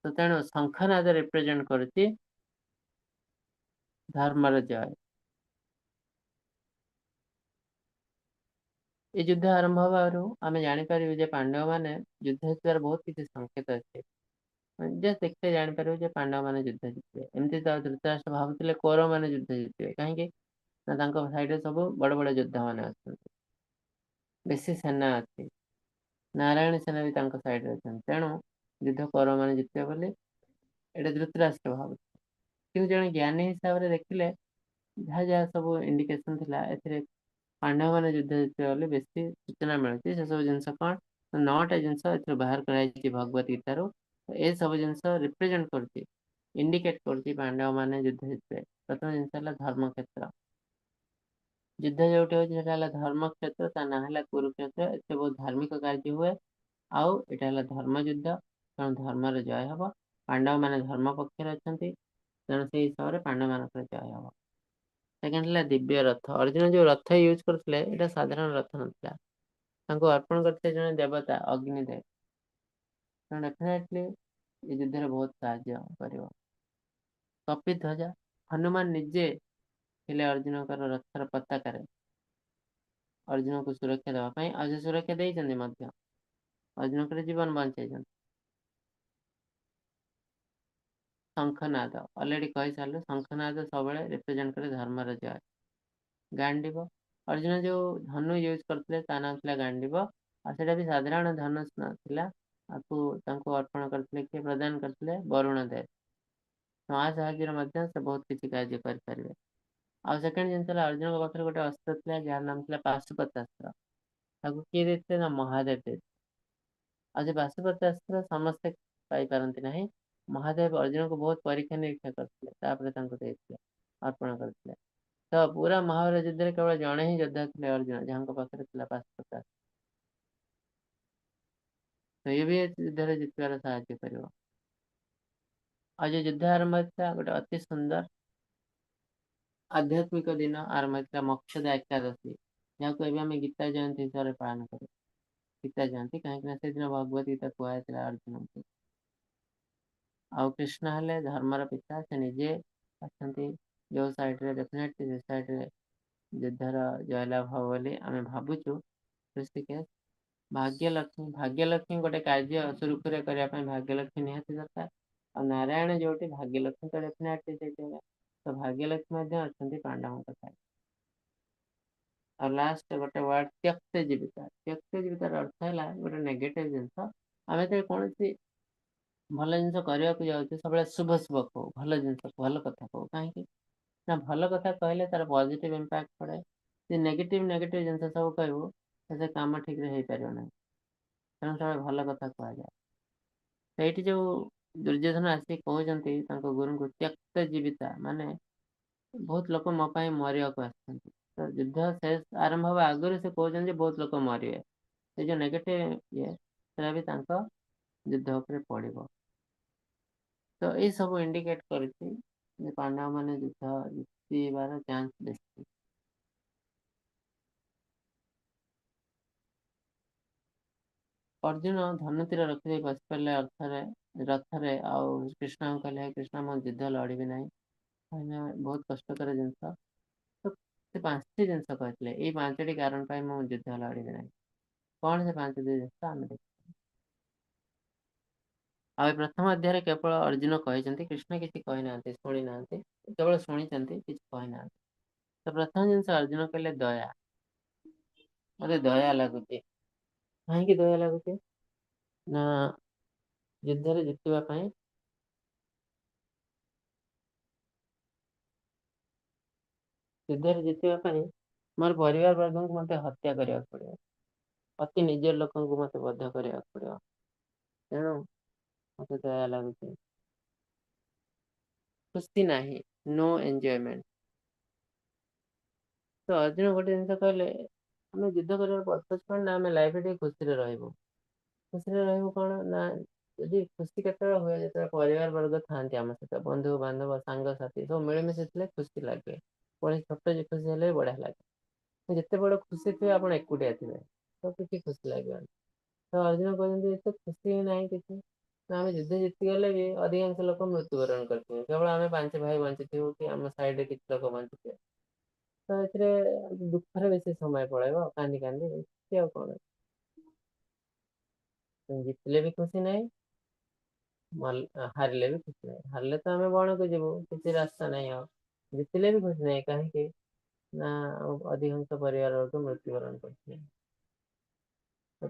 Speaker 2: ତ ତେଣୁ ଶଙ୍ଖନାଦ ରିପ୍ରେଜେଣ୍ଟ କରୁଛି ଧର୍ମର ଜୟ। ଏ ଯୁଦ୍ଧ ଆରମ୍ଭ ହେବାରୁ ଆମେ ଜାଣିପାରିବୁ ଯେ ପାଣ୍ଡବମାନେ ଯୁଦ୍ଧ ଜିତିବାର ବହୁତ କିଛି ସଂକେତ ଅଛି। ଜଷ୍ଟ ଦେଖିଲେ ଜାଣିପାରିବୁ ଯେ ପାଣ୍ଡବମାନେ ଯୁଦ୍ଧ ଜିତିବେ। ଏମିତି ତ ଧୃତରାଷ୍ଟ୍ର ଭାବୁଥିଲେ କୌରବମାନେ ଯୁଦ୍ଧ ଜିତିବେ। କାହିଁକି ନା ତାଙ୍କ ସାଇଡରେ ସବୁ ବଡ ବଡ ଯୋଦ୍ଧା ମାନେ ଅଛନ୍ତି, ବେଶୀ ସେନା ଅଛି, ନାରାୟଣ ସେନା ବି ତାଙ୍କ ସାଇଡରେ ଅଛନ୍ତି, ତେଣୁ ଯୁଦ୍ଧ କୌରବ ମାନେ ଜିତିବେ ବୋଲି ଏଇଟା ଧୃତରାଷ୍ଟ୍ର ଭାବୁଥିଲେ। କିନ୍ତୁ ଜଣେ ଜ୍ଞାନୀ ହିସାବରେ ଦେଖିଲେ ଯାହା ଯାହା ସବୁ ଇଣ୍ଡିକେସନ ଥିଲା ଏଥିରେ ପାଣ୍ଡବମାନେ ଯୁଦ୍ଧ ଜିତିବେ ବୋଲି ବେଶୀ ସୂଚନା ମିଳୁଛି। ସେସବୁ ଜିନିଷ କଣ? 9ଟା ଜିନିଷ ଏଥିରୁ ବାହାର କରାଯାଇଛି ଭଗବତ ଗୀତାରୁ। ଏସବୁ ଜିନିଷ ରିପ୍ରେଜେଣ୍ଟ କରୁଛି, ଇଣ୍ଡିକେଟ କରୁଛି ପାଣ୍ଡବମାନେ ଯୁଦ୍ଧ ଜିତିବେ। ପ୍ରଥମ ଜିନିଷ ହେଲା ଧର୍ମକ୍ଷେତ୍ର। ଯୁଦ୍ଧ ଯୋଉଠି ହଉଛି ସେଟା ହେଲା ଧର୍ମକ୍ଷେତ୍ର, ତା ନାଁ ହେଲା କୁରୁକ୍ଷେତ୍ର। ଏଥିରେ ବହୁତ ଧାର୍ମିକ କାର୍ଯ୍ୟ ହୁଏ ଆଉ ଏଇଟା ହେଲା ଧର୍ମଯୁଦ୍ଧ, ତେଣୁ ଧର୍ମର ଜୟ ହବ। ପାଣ୍ଡବମାନେ ଧର୍ମ ପକ୍ଷରେ ଅଛନ୍ତି, ତେଣୁ ସେଇ ହିସାବରେ ପାଣ୍ଡବମାନଙ୍କର ଜୟ ହବ। ସେକେଣ୍ଡ ହେଲା ଦିବ୍ୟ ରଥ। ଅର୍ଜୁନ ଯୋଉ ରଥ ୟୁଜ୍ କରୁଥିଲେ ଏଇଟା ସାଧାରଣ ରଥ ନଥିଲା, ତାଙ୍କୁ ଅର୍ପଣ କରିଥିଲେ ଜଣେ ଦେବତା ଅଗ୍ନିଦେବ। ତେଣୁ ଡେଫିନେଟଲି ଏ ଯୁଦ୍ଧରେ ବହୁତ ସାହାଯ୍ୟ କରିବ। କପିଧ୍ୱଜା, ହନୁମାନ ନିଜେ ଥିଲେ ଅର୍ଜୁନଙ୍କର ରଥର ପତାକାରେ ଅର୍ଜୁନଙ୍କୁ ସୁରକ୍ଷା ଦେବା ପାଇଁ, ଆଉ ସେ ସୁରକ୍ଷା ଦେଇଛନ୍ତି ମଧ୍ୟ, ଅର୍ଜୁନଙ୍କର ଜୀବନ ବଞ୍ଚେଇଛନ୍ତି। ଶଙ୍ଖନାଦ ଅଲରେଡି କହିସାରିଲୁ, ଶଙ୍ଖନାଦ ସବୁବେଳେ ରିପ୍ରେଜେଣ୍ଟ କରେ ଧର୍ମର ଜୟ। ଗାଣ୍ଡିବ, ଅର୍ଜୁନ ଯୋଉ ଧନୁ ୟୁଜ୍ କରିଥିଲେ ତା ନାଁ ଥିଲା ଗାଣ୍ଡିବ, ଆଉ ସେଇଟା ବି ସାଧାରଣ ଧନୁ ନଥିଲା, ଆକୁ ତାଙ୍କୁ ଅର୍ପଣ କରିଥିଲେ କିଏ, ପ୍ରଦାନ କରିଥିଲେ ବରୁଣ ଦେବ। ଆ ସାହାଯ୍ୟରେ ମଧ୍ୟ ସେ ବହୁତ କିଛି କାର୍ଯ୍ୟ କରିପାରିବେ। ଆଉ ସେକେଣ୍ଡ ଜିନିଷ ହେଲା ଅର୍ଜୁନଙ୍କ ପାଖରେ ଗୋଟେ ଅସ୍ତ୍ର ଥିଲା ଯାହାର ନାମ ଥିଲା ପାଶୁପତାସ୍ତ୍ର। ତାକୁ କିଏ ଦେଇଥିଲେ ନା ମହାଦେବ ଦେଇଥିଲେ। ଆଉ ସେ ପାଶୁପତାସ୍ତ୍ର ସମସ୍ତେ ପାଇପାରନ୍ତି ନାହିଁ, ମହାଦେବ ଅର୍ଜୁନଙ୍କୁ ବହୁତ ପରୀକ୍ଷା ନିରୀକ୍ଷା କରିଥିଲେ, ତାପରେ ତାଙ୍କୁ ଦେଇଥିଲେ, ଅର୍ପଣ କରିଥିଲେ। ତ ପୁରା ମହାଭାରତ ଯୁଦ୍ଧରେ କେବଳ ଜଣେ ହିଁ ଯୋଦ୍ଧା ଥିଲେ ଅର୍ଜୁନ, ଯାହାଙ୍କ ପାଖରେ ଥିଲା ପାଶୁପତାସ୍ତ୍ର। ତ ଇଏ ବି ଯୁଦ୍ଧରେ ଜିତିବାର ସାହାଯ୍ୟ କରିବ। ଆଉ ଯୋଉ ଯୁଦ୍ଧ ଆରମ୍ଭ ହେଇଥିଲା ଗୋଟେ ଅତି ସୁନ୍ଦର ଆଧ୍ୟାତ୍ମିକ ଦିନ ଆରମ୍ଭ ହେଇଥିଲା ମୋକ୍ଷଦା ଏକାଦଶୀ, ଯାହାକୁ ଏବେ ଆମେ ଗୀତା ଜୟନ୍ତୀ ହିସାବରେ ପାଳନ କରୁ। ଗୀତା ଜୟନ୍ତୀ କାହିଁକିନା ସେଦିନ ଭଗବତ ଗୀତା କୁହାଯାଇଥିଲା ଅର୍ଜୁନଙ୍କୁ। ଆଉ କୃଷ୍ଣ ହେଲେ ଧର୍ମର ପିତା, ସେ ନିଜେ ଅଛନ୍ତି ଯୋଉ ସାଇଡରେ, ଡେଫିନେଟଲି ସେ ସାଇଡରେ ଯୁଦ୍ଧର ଜୟଲାଭ ହବ ବୋଲି ଆମେ ଭାବୁଛୁ। ଋଷିକେଶ, ଭାଗ୍ୟଲକ୍ଷ୍ମୀ, ଭାଗ୍ୟଲକ୍ଷ୍ମୀ ଗୋଟେ କାର୍ଯ୍ୟ ସୁରୁଖୁରୁରେ କରିବା ପାଇଁ ଭାଗ୍ୟଲକ୍ଷ୍ମୀ ନିହାତି ଦରକାର। ଆଉ ନାରାୟଣ ଯୋଉଠି, ଭାଗ୍ୟଲକ୍ଷ୍ମୀ ତ ଡେଫିନେଟଲି ସେଇଠି ହେବେ। ତ ଭାଗ୍ୟଲକ୍ଷ୍ମୀ ମଧ୍ୟ ଅଛନ୍ତି ପାଣ୍ଡବଙ୍କ ସାଇଡ୍। ଆଉ ଲାଷ୍ଟ ଗୋଟେ ୱାର୍ଡ ତ୍ୟକ୍ତ ଜୀବିତା। ତ୍ୟକ୍ତ ଜୀବିତାର ଅର୍ଥ ହେଲା ଗୋଟେ ନେଗେଟିଭ ଜିନିଷ। ଆମେ ଯେତେବେଳେ କୌଣସି ଭଲ ଜିନିଷ କରିବାକୁ ଯାଉଛୁ ସବୁବେଳେ ଶୁଭ ଶୁଭ କହୁ, ଭଲ ଜିନିଷ ଭଲ କଥା କହୁ। କାହିଁକି ନା ଭଲ କଥା କହିଲେ ତାର ପଜିଟିଭ ଇମ୍ପାକ୍ଟ ପଡ଼େ। ଯଦି ନେଗେଟିଭ ନେଗେଟିଭ ଜିନିଷ ସବୁ କହିବୁ ତ ସେ କାମ ଠିକରେ ହେଇପାରିବ ନାହିଁ। ତେଣୁ ସବୁବେଳେ ଭଲ କଥା କୁହାଯାଏ। ସେଇଠି ଯୋଉ ଦୁର୍ଯ୍ୟୋଧନ ଆସି କହୁଛନ୍ତି ତାଙ୍କ ଗୁରୁଙ୍କୁ ତ୍ୟକ୍ତ ଜୀବିତା, ମାନେ ବହୁତ ଲୋକ ମୋ ପାଇଁ ମରିବାକୁ ଆସିଛନ୍ତି। ତ ଯୁଦ୍ଧ ଶେଷ ଆରମ୍ଭ ହେବା ଆଗରୁ ସେ କହୁଛନ୍ତି ଯେ ବହୁତ ଲୋକ ମରିବେ। ସେ ଯୋଉ ନେଗେଟିଭ ଇଏ ସେଟା ବି ତାଙ୍କ ଯୁଦ୍ଧ ଉପରେ ପଡ଼ିବ। ତ ଏଇସବୁ ଇଣ୍ଡିକେଟ କରୁଛି ଯେ ପାଣ୍ଡବମାନେ ଯୁଦ୍ଧ ଜିତିବାର ଚାନ୍ସ ବେଶୀ। ଅର୍ଜୁନ ଧନୁତୀର ରଖିଦେଇ ବସିପାରିଲେ ରଥରେ। ଆଉ କୃଷ୍ଣଙ୍କୁ କହିଲେ, ହେ କୃଷ୍ଣ, ମୁଁ ଯୁଦ୍ଧ ଲଢ଼ିବି ନାହିଁ, କାହିଁକିନା ବହୁତ କଷ୍ଟକର ଜିନିଷ। ତ ସେ 5ଟି ଜିନିଷ କହିଥିଲେ, ଏଇ 5ଟି କାରଣ ପାଇଁ ମୁଁ ଯୁଦ୍ଧ ଲଢ଼ିବି ନାହିଁ। କଣ ସେ 5ଟି ଜିନିଷ ଆମେ ଦେଖିବା। ଆଉ ଏ ପ୍ରଥମ ଅଧ୍ୟାୟରେ କେବଳ ଅର୍ଜୁନ କହିଛନ୍ତି, କୃଷ୍ଣ କିଛି କହିନାହାନ୍ତି, ଶୁଣିନାହାନ୍ତି, କେବଳ ଶୁଣିଛନ୍ତି, କିଛି କହିନାହାନ୍ତି। ତ ପ୍ରଥମ ଜିନିଷ ଅର୍ଜୁନ କହିଲେ ଦୟା। ମତେ ଦୟା ଲାଗୁଛି। କାହିଁକି ଦୟା ଲାଗୁଛି ନା ଯୁଦ୍ଧରେ ଜିତିବା ପାଇଁ ଯୁଦ୍ଧରେ ଜିତିବା ପାଇଁ ମୋର ପରିବାର ବର୍ଗଙ୍କୁ ମତେ ହତ୍ୟା କରିବାକୁ ପଡିବ, ଅତି ନିଜର ଲୋକଙ୍କୁ ମତେ ବଧ କରିବାକୁ ପଡିବ, ତେଣୁ ମତେ ଦୟା ଲାଗୁଛି। ଖୁସି ନାହିଁ, ନୋ ଏନ୍ଜୟମେଣ୍ଟ। ତ ଅର୍ଜୁନ ଗୋଟେ ଜିନିଷ କହିଲେ, ଆମେ ଯୁଦ୍ଧ କରିବାର ପର୍ପଜ କଣ ନା ଆମେ ଲାଇଫରେ ଟିକେ ଖୁସିରେ ରହିବୁ। ଖୁସିରେ ରହିବୁ କଣ ନା ଯଦି ଖୁସି କେତେବେଳେ ହୁଏ, ଯେତେବେଳେ ପରିବାର ବର୍ଗ ଥାଆନ୍ତି ଆମ ସହିତ, ବନ୍ଧୁ ବାନ୍ଧବ ସାଙ୍ଗସାଥି ସବୁ ମିଳିମିଶି ଥିଲେ ଖୁସି ଲାଗେ। ପୁଣି ଛୋଟ ଯେ ଖୁସି ହେଲେ ବି ବଢିଆ ଲାଗେ। ଯେତେ ବଡ ଖୁସି ଥିବେ ଆପଣ ଏକୁଟିଆ ଥିବେ ତ କିଛି ଖୁସି ଲାଗିବନି। ତ ଅର୍ଜୁନ କହୁଛନ୍ତି ଏତେ ଖୁସି ନାହିଁ କିଛି ନା, ଆମେ ଯୁଦ୍ଧ ଜିତିଗଲେ ବି ଅଧିକାଂଶ ଲୋକ ମୃତ୍ୟୁବରଣ କରିଥିବେ, କେବଳ ଆମେ 5 ଭାଇ ବଞ୍ଚିଥିବୁ କି ଆମ ସାଇଡରେ କିଛି ଲୋକ ବଞ୍ଚିଥିବେ। ତ ଏଥିରେ ଦୁଃଖରେ ବେଶୀ ସମୟ ପଳେଇବ, କାନ୍ଦି କାନ୍ଦି, ଖୁସି ଆଉ କଣ। ଜିତିଲେ ବି ଖୁସି ନାହିଁ, ହାରିଲେ ବି ଖୁସି ନାହିଁ। ହାରିଲେ ତ ଆମେ ବଣକୁ ଯିବୁ, କିଛି ରାସ୍ତା ନାହିଁ ଆଉ। ଜିତିଲେ ବି ଖୁସି ନାହିଁ, କାହିଁକି ନା ଅଧିକାଂଶ ପରିବାର ଲୋକ ମୃତ୍ୟୁବରଣ କରିଥିଲେ।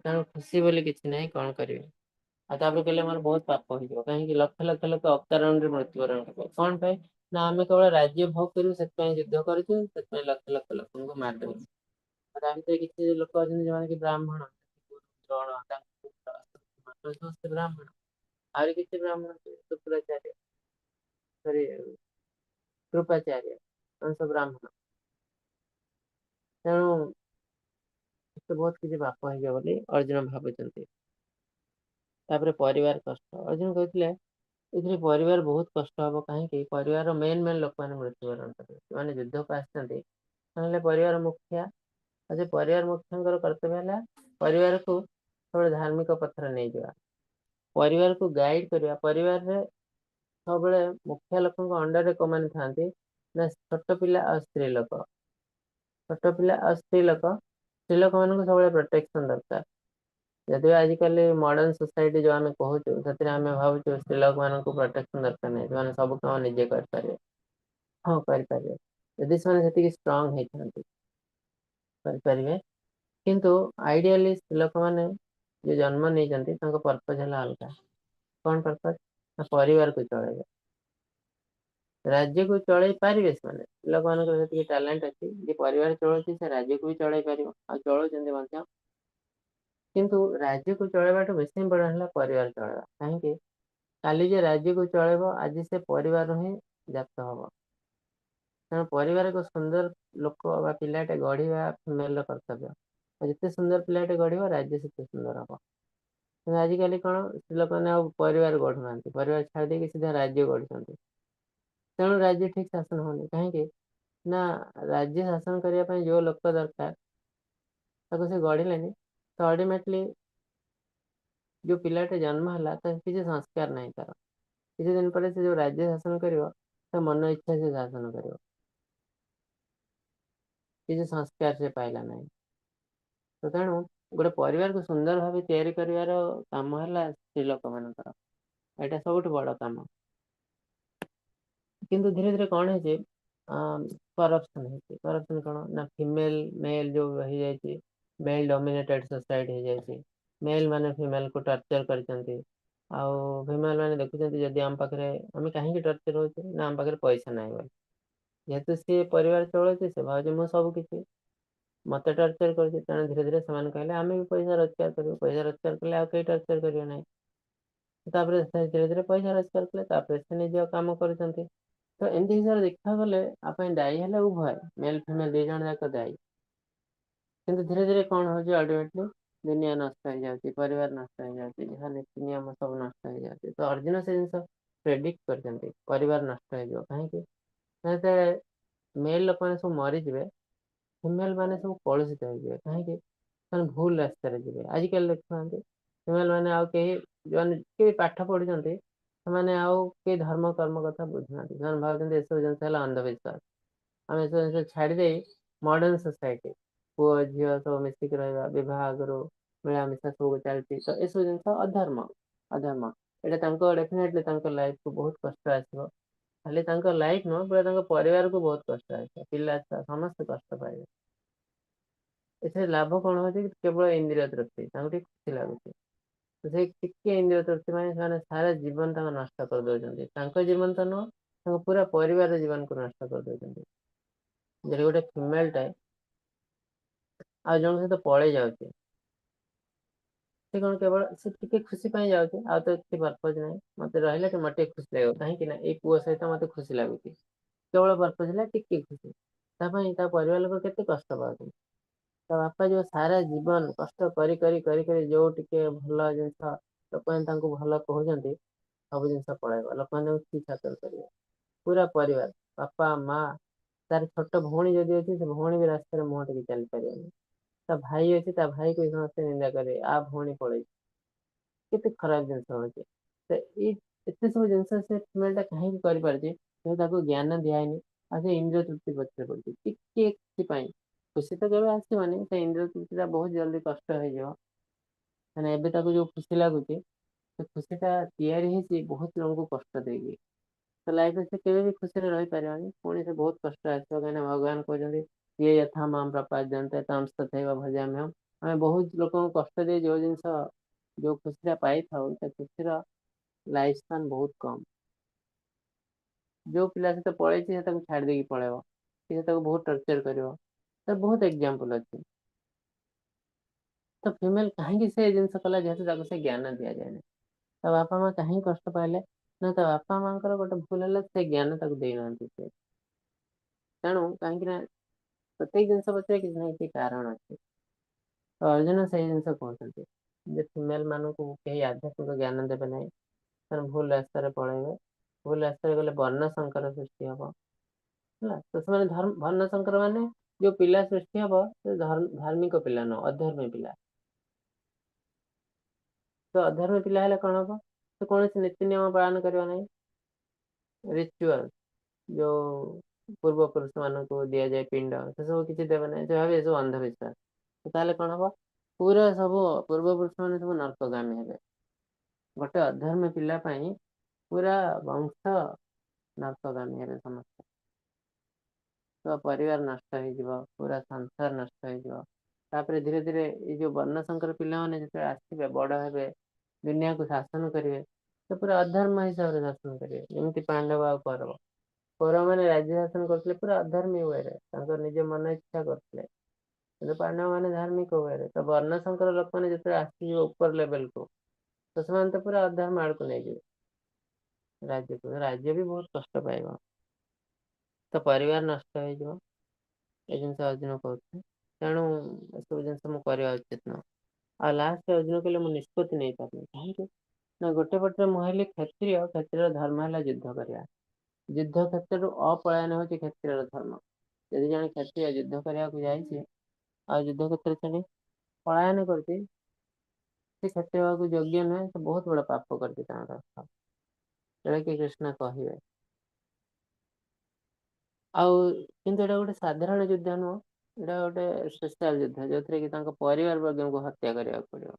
Speaker 2: ତେଣୁ ଖୁସି ବୋଲି କିଛି ନାହିଁ, କଣ କରିବି? ଆଉ ତାପରେ କହିଲେ ମୋର ବହୁତ ପାପ ହେଇଯିବ, କାହିଁକି ଲକ୍ଷ ଲକ୍ଷ ଲୋକ ଅକାରଣରେ ମୃତ୍ୟୁବରଣ କରିବେ। କଣ ପାଇଁ ନା ଆମେ କେବଳ ରାଜ୍ୟ ଭୋଗ କରିବୁ, ସେଥିପାଇଁ ଯୁଦ୍ଧ କରୁଛୁ, ସେଥିପାଇଁ ଲକ୍ଷ ଲକ୍ଷ ଲୋକଙ୍କୁ ମାରିଦଉଛୁ। ଆଉ ତା ଭିତରେ କିଛି ଲୋକ ଅଛନ୍ତି ଯୋଉମାନେ କି ବ୍ରାହ୍ମଣ, ଦ୍ରୋଣ, ତାଙ୍କ ସମସ୍ତେ ବ୍ରାହ୍ମଣ। ଆହୁରି କିଛି ବ୍ରାହ୍ମଣ ଶୁକ୍ରାଚାର୍ଯ୍ୟ, ସରି କୃପାଚାର୍ଯ୍ୟ, ଏମାନେ ସବୁ ବ୍ରାହ୍ମଣ। ତେଣୁ ତ ବହୁତ କିଛି ପାପ ହେଇଯିବ ବୋଲି ଅର୍ଜୁନ ଭାବୁଛନ୍ତି। ତାପରେ ପରିବାର କଷ୍ଟ, ଅର୍ଜୁନ କହିଥିଲେ ଏଥିରେ ପରିବାର ବହୁତ କଷ୍ଟ ହବ। କାହିଁକି? ପରିବାରର ମେନ୍ ମେନ୍ ଲୋକମାନେ ମୃତ୍ୟୁବରଣ କରିବେ, ସେମାନେ ଯୁଦ୍ଧକୁ ଆସିଛନ୍ତି, ନହେଲେ ପରିବାର ମୁଖିଆ। ଆଉ ସେ ପରିବାର ମୁଖିଆଙ୍କର କର୍ତ୍ତବ୍ୟ ହେଲା ପରିବାରକୁ ସବୁବେଳେ ଧାର୍ମିକ ପଥରେ ନେଇଯିବା, ପରିବାରକୁ ଗାଇଡ କରିବା। ପରିବାରରେ ସବୁବେଳେ ମୁଖିଆ ଲୋକଙ୍କ ଅଣ୍ଡରରେ କୋଉମାନେ ଥାନ୍ତି ନା ଛୋଟ ପିଲା ଆଉ ସ୍ତ୍ରୀ ଲୋକ। ଛୋଟ ପିଲା ଆଉ ସ୍ତ୍ରୀ ଲୋକ, ସ୍ତ୍ରୀ ଲୋକମାନଙ୍କୁ ସବୁବେଳେ ପ୍ରୋଟେକ୍ସନ ଦରକାର। ଯଦିଓ ଆଜିକାଲି ମଡର୍ଣ୍ଣ ସୋସାଇଟି ଯୋଉ ଆମେ କହୁଛୁ, ସେଥିରେ ଆମେ ଭାବୁଛୁ ସ୍ତ୍ରୀ ଲୋକମାନଙ୍କୁ ପ୍ରୋଟେକ୍ସନ ଦରକାର ନାହିଁ, ସେମାନେ ସବୁ କାମ ନିଜେ କରିପାରିବେ। ହଁ କରିପାରିବେ, ଯଦି ସେମାନେ ସେତିକି ଷ୍ଟ୍ରଙ୍ଗ ହେଇଥାନ୍ତି କରିପାରିବେ। କିନ୍ତୁ ଆଇଡିଆଲି ସ୍ତ୍ରୀ ଲୋକମାନେ ଯୋଉ ଜନ୍ମ ନେଇଛନ୍ତି ତାଙ୍କ ପର୍ପଜ ହେଲା ଅଲଗା। କଣ ପର୍ପଜ? ନା ପରିବାରକୁ ଚଳେଇବେ, ରାଜ୍ୟକୁ ଚଳେଇ ପାରିବେ ସେମାନେ। ଲୋକମାନଙ୍କର ସେତିକି ଟ୍ୟାଲେଣ୍ଟ ଅଛି ଯେ ପରିବାର ଚଳଉଛି ସେ ରାଜ୍ୟକୁ ବି ଚଳେଇ ପାରିବ, ଆଉ ଚଳଉଛନ୍ତି ମଧ୍ୟ। କିନ୍ତୁ ରାଜ୍ୟକୁ ଚଳେଇବାଠୁ ବେଶୀ ଇମ୍ପୋର୍ଟାଣ୍ଟ ହେଲା ପରିବାର ଚଳେଇବା। କାହିଁକି? କାଲି ଯେ ରାଜ୍ୟକୁ ଚଳେଇବ, ଆଜି ସେ ପରିବାରରୁ ହିଁ ଜାତ ହବ। ତେଣୁ ପରିବାରକୁ ସୁନ୍ଦର ଲୋକ ବା ପିଲାଟେ ଗଢିବା ଫିମେଲର କର୍ତ୍ତବ୍ୟ। ଆଉ ଯେତେ ସୁନ୍ଦର ପିଲାଟେ ଗଢିବ, ରାଜ୍ୟ ସେତେ ସୁନ୍ଦର ହବ। କିନ୍ତୁ ଆଜିକାଲି କଣ ସ୍ତ୍ରୀ ଲୋକମାନେ ଆଉ ପରିବାର ଗଢୁନାହାନ୍ତି, ପରିବାର ଛାଡ଼ି ଦେଇକି ସିଧା ରାଜ୍ୟ ଗଢୁଛନ୍ତି। ତେଣୁ ରାଜ୍ୟ ଠିକ ଶାସନ ହଉନି। କାହିଁକି ନା ରାଜ୍ୟ ଶାସନ କରିବା ପାଇଁ ଯୋଉ ଲୋକ ଦରକାର ତାକୁ ସେ ଗଢିଲେନି। ତ ଅଲ୍ଟିମେଟଲି ଯୋଉ ପିଲାଟେ ଜନ୍ମ ହେଲା ତାର କିଛି ସଂସ୍କାର ନାହିଁ ତାର। କିଛି ଦିନ ପରେ ସେ ଯୋଉ ରାଜ୍ୟ ଶାସନ କରିବ, ତା ମନ ଇଚ୍ଛା ସେ ଶାସନ କରିବ, କିଛି ସଂସ୍କାର ସେ ପାଇଲା ନାହିଁ। ତ ତେଣୁ ଗୋଟେ ପରିବାରକୁ ସୁନ୍ଦର ଭାବେ ତିଆରି କରିବାର କାମ ହେଲା ସ୍ତ୍ରୀ ଲୋକମାନଙ୍କର, ଏଇଟା ସବୁଠୁ ବଡ କାମ। କିନ୍ତୁ ଧୀରେ ଧୀରେ କଣ ହେଇଛି, କରପସନ ହେଇଛି। କରପସନ କଣ ନା ଫିମେଲ ମେଲ ଯୋଉ ହେଇଯାଇଛି, ମେଲ ଡମିନେଟେଡ ସୋସାଇଟି ହେଇଯାଇଛି। ମେଲ ମାନେ ଫିମେଲ କୁ ଟର୍ଚର କରିଛନ୍ତି। ଆଉ ଫିମେଲ ମାନେ ଦେଖୁଛନ୍ତି ଯଦି ଆମ ପାଖରେ, ଆମେ କାହିଁକି ଟର୍ଚର ହଉଛେ ନା ଆମ ପାଖରେ ପଇସା ନାହିଁ ବୋଲି। ଯେହେତୁ ସିଏ ପରିବାର ଚଳଉଛି, ସେ ଭାବୁଛି ମୁଁ ସବୁ କିଛି, ମତେ ଟର୍ଚର କରୁଛି। ତେଣୁ ଧୀରେ ଧୀରେ ସେମାନେ କହିଲେ ଆମେ ବି ପଇସା ରୋଜଗାର କରିବୁ, ପଇସା ରୋଜଗାର କଲେ ଆଉ କେହି ଟର୍ଚର କରିବେ ନାହିଁ। ତାପରେ ସେ ଧୀରେ ଧୀରେ ପଇସା ରୋଜଗାର କଲେ, ତାପରେ ସେ ନିଜ କାମ କରୁଛନ୍ତି। ତ ଏମିତି ହିସାବରେ ଦେଖିବାକୁ ଗଲେ ଆ ପାଇଁ ଦାୟୀ ହେଲେ ଉଭୟ, ମେଲ ଫିମେଲ ଦି ଜଣ ଯାକ ଦାୟୀ। କିନ୍ତୁ ଧୀରେ ଧୀରେ କଣ ହଉଛି, ଅଲ୍ଟିମେଟଲି ଦୁନିଆ ନଷ୍ଟ ହେଇଯାଉଛି, ପରିବାର ନଷ୍ଟ ହେଇଯାଉଛି, ଯାହା ନୀତି ନିୟମ ସବୁ ନଷ୍ଟ ହେଇଯାଉଛି। ତ ଅର୍ଜୁନ ସେ ଜିନିଷ ପ୍ରେଡିକ୍ଟ କରିଛନ୍ତି, ପରିବାର ନଷ୍ଟ ହେଇଯିବ। କାହିଁକି ନା ଯେତେବେଳେ ମେଲ ଲୋକମାନେ ସବୁ ମରିଯିବେ, ଫିମେଲ ମାନେ ସବୁ କଳୁଷିତ ହେଇଯିବେ। କାହିଁକି? ସେମାନେ ଭୁଲ ରାସ୍ତାରେ ଯିବେ। ଆଜିକାଲି ଦେଖୁନାହାନ୍ତି ଫିମେଲ ମାନେ ଆଉ କେହି, ଯୋଉମାନେ କେହି ପାଠ ପଢୁଛନ୍ତି ସେମାନେ ଆଉ କେହି ଧର୍ମ କର୍ମ କଥା ବୁଝୁନାହାନ୍ତି। ସେମାନେ ଭାବୁଛନ୍ତି ଏସବୁ ଜିନିଷ ହେଲା ଅନ୍ଧବିଶ୍ୱାସ, ଆମେ ଏସବୁ ଜିନିଷ ଛାଡ଼ିଦେଇ ମଡର୍ଣ୍ଣ ସୋସାଇଟି, ପୁଅ ଝିଅ ସବୁ ମିଶିକି ରହିବା, ବିବାହ ଆଗରୁ ମିଳାମିଶା ସବୁ ଚାଲିଛି। ତ ଏସବୁ ଜିନିଷ ଅଧର୍ମ, ଅଧର୍ମ। ଏଇଟା ତାଙ୍କ ଡେଫିନେଟଲି ତାଙ୍କ ଲାଇଫକୁ ବହୁତ କଷ୍ଟ ଆସିବ। ଖାଲି ତାଙ୍କ ଲାଇଫ ନୁହଁ, ପୁରା ତାଙ୍କ ପରିବାରକୁ ବହୁତ କଷ୍ଟ ଆସିବ, ପିଲା ଛୁଆ ସମସ୍ତେ କଷ୍ଟ ପାଇବେ। ଏଥିରେ ଲାଭ କଣ ହଉଛି? କେବଳ ଇନ୍ଦ୍ରିୟ ତୃପ୍ତି, ତାଙ୍କୁ ଟିକେ ଖୁସି ଲାଗୁଛି। ତ ସେଇ ଟିକେ ଇନ୍ଦ୍ରିୟ ତୃପ୍ତି ପାଇଁ ସେମାନେ ସାରା ଜୀବନ ତାଙ୍କ ନଷ୍ଟ କରିଦଉଛନ୍ତି। ତାଙ୍କ ଜୀବନ ତ ନୁହଁ, ତାଙ୍କ ପୁରା ପରିବାର ଜୀବନକୁ ନଷ୍ଟ କରିଦଉଛନ୍ତି। ଯଦି ଗୋଟେ ଫିମେଲଟେ ଆଉ ଜଣଙ୍କ ସହିତ ପଳେଇ ଯାଉଛି, ସେ କଣ କେବଳ ସେ ଟିକେ ଖୁସି ପାଇଁ ଯାଉଛି, ଆଉ ତ କିଛି ପର୍ପଜ ନାହିଁ। ମତେ ରହିଲେ ମତେ ଟିକେ ଖୁସି ଲାଗିବ, କାହିଁକି ନା ଏଇ ପୁଅ ସହିତ ମତେ ଖୁସି ଲାଗୁଛି, କେବଳ ପର୍ପଜ ହେଲା ଟିକେ ଖୁସି। ତା ପାଇଁ ତା ପରିବାର ଲୋକ କେତେ କଷ୍ଟ ପାଉଛନ୍ତି। ତା ବାପା ଯୋଉ ସାରା ଜୀବନ କଷ୍ଟ କରି କରି କରି କରି ଯୋଉ ଟିକେ ଭଲ ଜିନିଷ ଲୋକମାନେ ତାଙ୍କୁ ଭଲ କହୁଛନ୍ତି, ସବୁ ଜିନିଷ ପଳେଇବ। ଲୋକମାନେ ତାଙ୍କୁ ଛି ଛାକର କରିବେ, ପୁରା ପରିବାର, ବାପା ମା, ତାର ଛୋଟ ଭଉଣୀ ଯଦି ଅଛି ସେ ଭଉଣୀ ବି ରାସ୍ତାରେ ମୁହଁ ଟେକି ଚାଲିପାରିବନି। ତା ଭାଇ ଅଛି, ତା ଭାଇକୁ ବି ସମସ୍ତେ ନିନ୍ଦା କରିବେ, ଆ ଭଉଣୀ ପଳେଇଛି। କେତେ ଖରାପ ଜିନିଷ ହଉଛି। ତ ଏଇ ଏତେ ସବୁ ଜିନିଷ ସେ ଫିମେଲଟା କାହିଁକି କରିପାରୁଛି? ତେଣୁ ତାକୁ ଜ୍ଞାନ ଦିଆହେଇନି, ଆଉ ସେ ଇନ୍ଦ୍ରିୟ ତୃପ୍ତି ପଛରେ ପଡିଛି। ଟିକେ ଖୁସି ପାଇଁ, ଖୁସି ତ କେବେ ଆସିବନି, ସେ ଇନ୍ଦ୍ରିୟ ତୃପ୍ତିଟା ବହୁତ ଜଲ୍ଦି କଷ୍ଟ ହେଇଯିବ। ମାନେ ଏବେ ତାକୁ ଯୋଉ ଖୁସି ଲାଗୁଛି, ସେ ଖୁସିଟା ତିଆରି ହେଇଛି ବହୁତ ଲୋକଙ୍କୁ କଷ୍ଟ ଦେଇକି। ତ ଲାଇଫରେ ସେ କେବେ ବି ଖୁସିରେ ରହିପାରିବନି, ପୁଣି ସେ ବହୁତ କଷ୍ଟ ଆସିବ। କାହିଁକିନା ଭଗବାନ କହୁଛନ୍ତି ଇଏ ଯଥା ମାମ ପ୍ରପାଦ୍ୟନ୍ତେ ତାମ୍ ତଥୈବ ଭଜାମ୍ୟହମ୍। ଆମେ ବହୁତ ଲୋକଙ୍କୁ କଷ୍ଟ ଦେଇ ଯୋଉ ଜିନିଷ, ଯୋଉ ଖୁସିଟା ପାଇଥାଉ, ସେ ଖୁସିର ଲାଇଫ ସ୍ପାନ୍ ବହୁତ କମ୍। ଯୋଉ ପିଲା ସହିତ ପଳେଇଛି ସେ ତାକୁ ଛାଡ଼ି ଦେଇକି ପଳେଇବ, କି ସେ ତାକୁ ବହୁତ ଟର୍ଚର କରିବ। ତ ବହୁତ ଏକ୍ଜାମ୍ପଲ ଅଛି। ତ ଫିମେଲ କାହିଁକି ସେ ଜିନିଷ କଲା, ଯେହେତୁ ତାକୁ ସେ ଜ୍ଞାନ ଦିଆଯାଏନି। ତା ବାପା ମା କାହିଁକି କଷ୍ଟ ପାଇଲେ ନା, ତା ବାପା ମାଙ୍କର ଗୋଟେ ଭୁଲ ହେଲା, ସେ ଜ୍ଞାନ ତାକୁ ଦେଇନାହାନ୍ତି ସେ। ତେଣୁ କାହିଁକି ନା ପ୍ରତ୍ୟେକ ଜିନିଷ ପଛରେ କିଛି ନା କିଛି କାରଣ ଅଛି। ତ ଅର୍ଜୁନ ସେଇ ଜିନିଷ କହୁଛନ୍ତି ଯେ ଫିମେଲ ମାନଙ୍କୁ କେହି ଆଧ୍ୟାତ୍ମିକ ଜ୍ଞାନ ଦେବେ ନାହିଁ, ସେମାନେ ଭୁଲ ରାସ୍ତାରେ ପଳେଇବେ। ଭୁଲ ରାସ୍ତାରେ ଗଲେ ବର୍ଣ୍ଣ ସଂକର ସୃଷ୍ଟି ହବ, ହେଲା। ତ ସେମାନେ ବର୍ଣ୍ଣ ସଂକର ମାନେ ଯୋଉ ପିଲା ସୃଷ୍ଟି ହବ ସେ ଧାର୍ମିକ ପିଲା ନୁହଁ, ଅଧର୍ମୀ ପିଲା। ତ ଅଧର୍ମୀ ପିଲା ହେଲେ କଣ ହବ, ସେ କୌଣସି ନୀତି ନିୟମ ପାଳନ କରିବ ନାହିଁ। ରିଚୁଆଲ ଯୋଉ ପୂର୍ବପୁରୁଷ ମାନଙ୍କୁ ଦିଆଯାଏ ପିଣ୍ଡ, ସେ ସବୁ କିଛି ଦେବେ ନାହିଁ। ସେ ଭାବେ ଏସବୁ ଅନ୍ଧବିଶ୍ୱାସ। ତାହେଲେ କଣ ହବ, ପୁରା ସବୁ ପୂର୍ବପୁରୁଷ ମାନେ ସବୁ ନର୍କଗାମୀ ହେବେ। ଗୋଟେ ଅଧର୍ମୀ ପିଲା ପାଇଁ ପୁରା ବଂଶ ନର୍କଗାମୀ ହେବେ ସମସ୍ତେ। ତ ପରିବାର ନଷ୍ଟ ହେଇଯିବ, ପୁରା ସଂସାର ନଷ୍ଟ ହେଇଯିବ। ତାପରେ ଧୀରେ ଧୀରେ ଏଇ ଯୋଉ ବର୍ଣ୍ଣଶଙ୍କର ପିଲାମାନେ ଯେତେବେଳେ ଆସିବେ, ବଡ ହେବେ, ଦୁନିଆକୁ ଶାସନ କରିବେ, ତ ପୁରା ଅଧର୍ମ ହିସାବରେ ଶାସନ କରିବେ। ଯେମିତି ପାଣ୍ଡବ ଆଉ କୌରବ। କୌରବ ମାନେ ରାଜ୍ୟ ଶାସନ କରୁଥିଲେ ପୁରା ଅଧର୍ମୀ ୱେରେ, ତାଙ୍କ ନିଜ ମନ ଇଚ୍ଛା କରୁଥିଲେ। କିନ୍ତୁ ପାଣ୍ଡବ ମାନେ ଧାର୍ମିକ ୱେରେ। ତ ବର୍ଣ୍ଣଶଙ୍କର ଲୋକମାନେ ଯେତେବେଳେ ଆସିଯିବେ ଉପର ଲେଭେଲକୁ, ତ ସେମାନେ ତ ପୁରା ଅଧର୍ମ ଆଡକୁ ନେଇଯିବେ ରାଜ୍ୟକୁ। ରାଜ୍ୟ ବି ବହୁତ କଷ୍ଟ ପାଇବ, ତ ପରିବାର ନଷ୍ଟ ହେଇଯିବ। ଏ ଜିନିଷ ଅର୍ଜୁନ କହୁଥିଲେ। ତେଣୁ ଏସବୁ ଜିନିଷ ମୁଁ କରିବା ଉଚିତ ନୁହଁ। ଆଉ ଲାଷ୍ଟ ଅର୍ଜୁନ କହିଲେ ମୁଁ ନିଷ୍ପତ୍ତି ନେଇପାରୁନି। କାହିଁକି ନା ଗୋଟେ ପଟରେ ମୁଁ ହେଲି କ୍ଷତ୍ରିୟ, କ୍ଷତ୍ରିୟର ଧର୍ମ ହେଲା ଯୁଦ୍ଧ କରିବା। ଯୁଦ୍ଧ କ୍ଷେତ୍ରରୁ ଅପଳାୟନ ହଉଛି କ୍ଷତ୍ରିୟର ଧର୍ମ। ଯଦି ଜଣେ କ୍ଷତ୍ରିୟ ଯୁଦ୍ଧ କରିବାକୁ ଯାଇଛି ଆଉ ଯୁଦ୍ଧ କ୍ଷେତ୍ର ଛାଡ଼ି ପଳାୟନ କରୁଛି, ସେ କ୍ଷତ୍ରିୟ ହେବାକୁ ଯୋଗ୍ୟ ନୁହେଁ, ସେ ବହୁତ ବଡ ପାପ କରିଛି ତାଙ୍କର ଅର୍ଥ, ଯେଉଁଟାକି କୃଷ୍ଣ କହିବେ। ଆଉ କିନ୍ତୁ ଏଇଟା ଗୋଟେ ସାଧାରଣ ଯୁଦ୍ଧ ନୁହଁ, ଏଇଟା ଗୋଟେ ସ୍ପେଶାଲ ଯୁଦ୍ଧ ଯୋଉଥିରେ କି ତାଙ୍କ ପରିବାର ବର୍ଗଙ୍କୁ ହତ୍ୟା କରିବାକୁ ପଡିବ।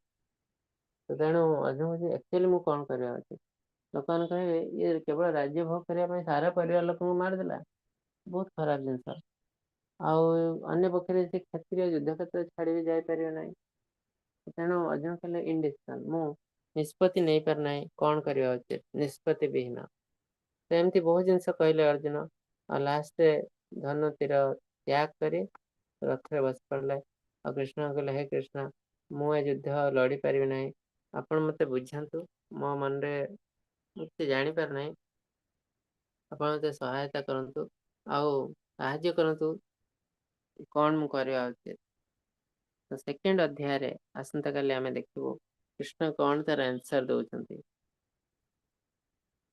Speaker 2: ତ ତେଣୁ ଅର୍ଜୁନ କହୁଛି ଆକ୍ଚୁଆଲି ମୁଁ କଣ କରିବା ଉଚିତ। ଲୋକମାନେ କହିବେ ଇଏ କେବଳ ରାଜ୍ୟ ଭୋଗ କରିବା ପାଇଁ ସାରା ପରିବାର ଲୋକଙ୍କୁ ମାରିଦେଲା, ବହୁତ ଖରାପ ଜିନିଷ। ଆଉ ଅନ୍ୟ ପକ୍ଷରେ ସେ କ୍ଷତ୍ରିୟ ଯୁଦ୍ଧ କ୍ଷେତ୍ର ଛାଡ଼ି ବି ଯାଇପାରିବେ ନାହିଁ। ତେଣୁ ଅର୍ଜୁନ କହିଲେ ଇନଡିସିସନ, ମୁଁ ନିଷ୍ପତ୍ତି ନେଇପାରୁନାହିଁ କଣ କରିବା ଉଚିତ, ନିଷ୍ପତ୍ତି ବିହୀନ। ତ ଏମିତି ବହୁତ ଜିନିଷ କହିଲେ ଅର୍ଜୁନ। ଆଉ ଲାଷ୍ଟରେ ଧନୁ ତୀର ତ୍ୟାଗ କରି ରଥରେ ବସି ପଡ଼ିଲେ। ଆଉ କୃଷ୍ଣ କହିଲେ ହେ କୃଷ୍ଣ, ମୁଁ ଏ ଯୁଦ୍ଧ ଲଢ଼ି ପାରିବି ନାହିଁ, ଆପଣ ମତେ ବୁଝାନ୍ତୁ, ମୋ ମନରେ ମୁଁ କିଛି ଜାଣିପାରୁନାହିଁ, ଆପଣ ମତେ ସହାୟତା କରନ୍ତୁ ଆଉ ସାହାଯ୍ୟ କରନ୍ତୁ, କଣ ମୁଁ କରିବା ଉଚିତ। ତ ସେକେଣ୍ଡ ଅଧ୍ୟାୟରେ ଆସନ୍ତାକାଲି ଆମେ ଦେଖିବୁ କୃଷ୍ଣ କଣ ତାର ଆନ୍ସର ଦଉଛନ୍ତି।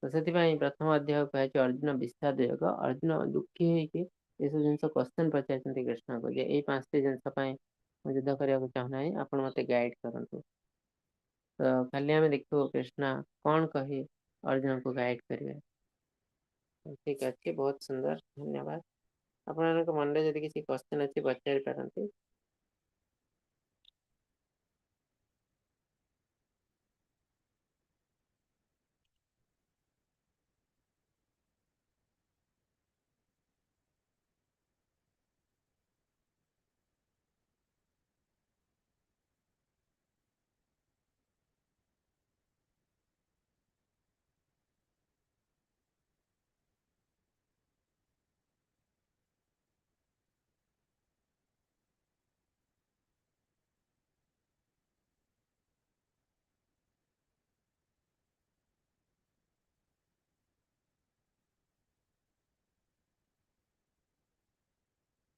Speaker 2: ତ ସେଥିପାଇଁ ପ୍ରଥମ ଅଧ୍ୟାୟ କୁହାଯାଇଛି ଅର୍ଜୁନ ବିଷାଦ ଯୋଗ। ଅର୍ଜୁନ ଦୁଃଖୀ ହେଇକି ଏସବୁ ଜିନିଷ କ୍ୱେଶ୍ଚନ ପଚାରିଛନ୍ତି କୃଷ୍ଣଙ୍କୁ ଯେ ଏଇ 5ଟି ଜିନିଷ ପାଇଁ ମୁଁ ଯୁଦ୍ଧ କରିବାକୁ ଚାହୁଁନାହିଁ, ଆପଣ ମତେ ଗାଇଡ କରନ୍ତୁ। ତ କାଲି ଆମେ ଦେଖିବୁ କୃଷ୍ଣ କଣ କହି ଅର୍ଜୁନଙ୍କୁ ଗାଇଡ କରିବେ। ଠିକ ଅଛି, ବହୁତ ସୁନ୍ଦର, ଧନ୍ୟବାଦ। ଆପଣମାନଙ୍କ ମନରେ ଯଦି କିଛି କ୍ୱେଶ୍ଚନ ଅଛି ପଚାରି ପାରନ୍ତି।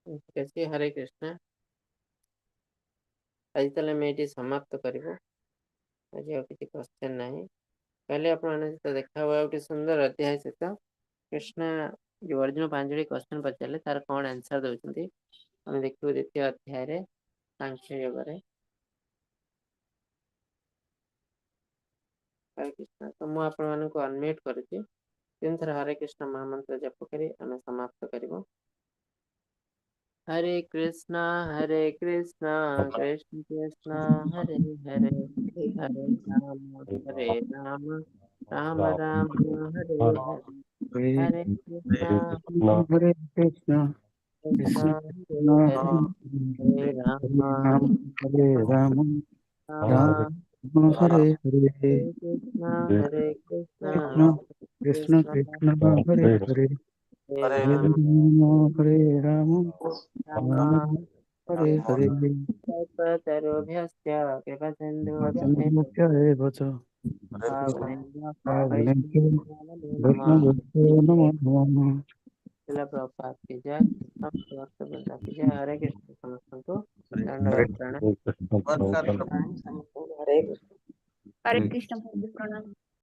Speaker 2: ଠିକ ଅଛି, ହରେ କୃଷ୍ଣ। ଆଜି ତାହେଲେ ଆମେ ଏଇଠି ସମାପ୍ତ କରିବୁ। ଆଜି ଆଉ କିଛି କ୍ୱେଶ୍ଚନ ନାହିଁ। କାଲି ଆପଣମାନଙ୍କ ସହିତ ଦେଖା ହବ ଆଉ ଗୋଟେ ସୁନ୍ଦର ଅଧ୍ୟାୟ ସହିତ। କୃଷ୍ଣ ଯୋଉ ଅର୍ଜୁନ 5ଟି କ୍ୱେଶ୍ଚନ ପଚାରିଲେ ତାର କଣ ଆନ୍ସର ଦଉଛନ୍ତି ଆମେ ଦେଖିବୁ ଦ୍ୱିତୀୟ ଅଧ୍ୟାୟରେ ସାଂଖ୍ୟ ଯୋଗରେ। ହରେ କୃଷ୍ଣ। ତ ମୁଁ ଆପଣମାନଙ୍କୁ ଅନମ୍ୟୁଟ କରୁଛି, 3 ଥର ହରେ କୃଷ୍ଣ ମହାମନ୍ତ୍ର ଜପ କରି ଆମେ ସମାପ୍ତ କରିବୁ। Hare Krishna Hare Krishna Krishna Krishna Hare Hare, Hare Ram Hare Ram Ram Ram Hare Hare, Hare Krishna
Speaker 3: Hare Krishna
Speaker 2: Krishna
Speaker 1: Krishna
Speaker 2: Hare
Speaker 1: Krishna
Speaker 2: Hare,
Speaker 1: Hare
Speaker 2: Hare
Speaker 1: Hare
Speaker 2: Rama
Speaker 1: Rama Hare
Speaker 2: Rama
Speaker 1: Rama
Speaker 2: Rama
Speaker 1: Hare
Speaker 2: Hare
Speaker 1: Hare
Speaker 2: Krishna Hare Krishna
Speaker 1: Krishna
Speaker 2: Krishna
Speaker 1: Krishna Krishna Hare
Speaker 2: Hare
Speaker 1: Hare
Speaker 2: Rama
Speaker 1: Rama Hare Rama
Speaker 2: Rama
Speaker 1: Rama Hare Hare.
Speaker 2: କଳ୍ପତରୁଭ୍ୟଶ୍ଚ କୃପାସିନ୍ଧୁଭ୍ୟ
Speaker 1: ଚନ୍ଦ୍ରଭ୍ୟ ଏବ ଚ
Speaker 2: ପାବନେଭ୍ୟଃ
Speaker 1: ପାବନେଭ୍ୟୋ
Speaker 2: ବୈଷ୍ଣବେଭ୍ୟୋ ନମଃ।
Speaker 1: ବୈଷ୍ଣବେଭ୍ୟୋ ନମୋ ନମଃ।
Speaker 2: ଶିଳ ପ୍ରଭୁପାଦ କି ଜୟ, ସମସ୍ତ ଭକ୍ତବୃନ୍ଦ କି ଜୟ। ହରେ କୃଷ୍ଣ। ସମସ୍ତଙ୍କୁ ଦଣ୍ଡବତ ପ୍ରଣାମ।
Speaker 3: ସମସ୍ତଙ୍କୁ ହରେ କୃଷ୍ଣ।
Speaker 4: ହରେ କୃଷ୍ଣ ପ୍ରଭୁ, ପ୍ରଣାମ।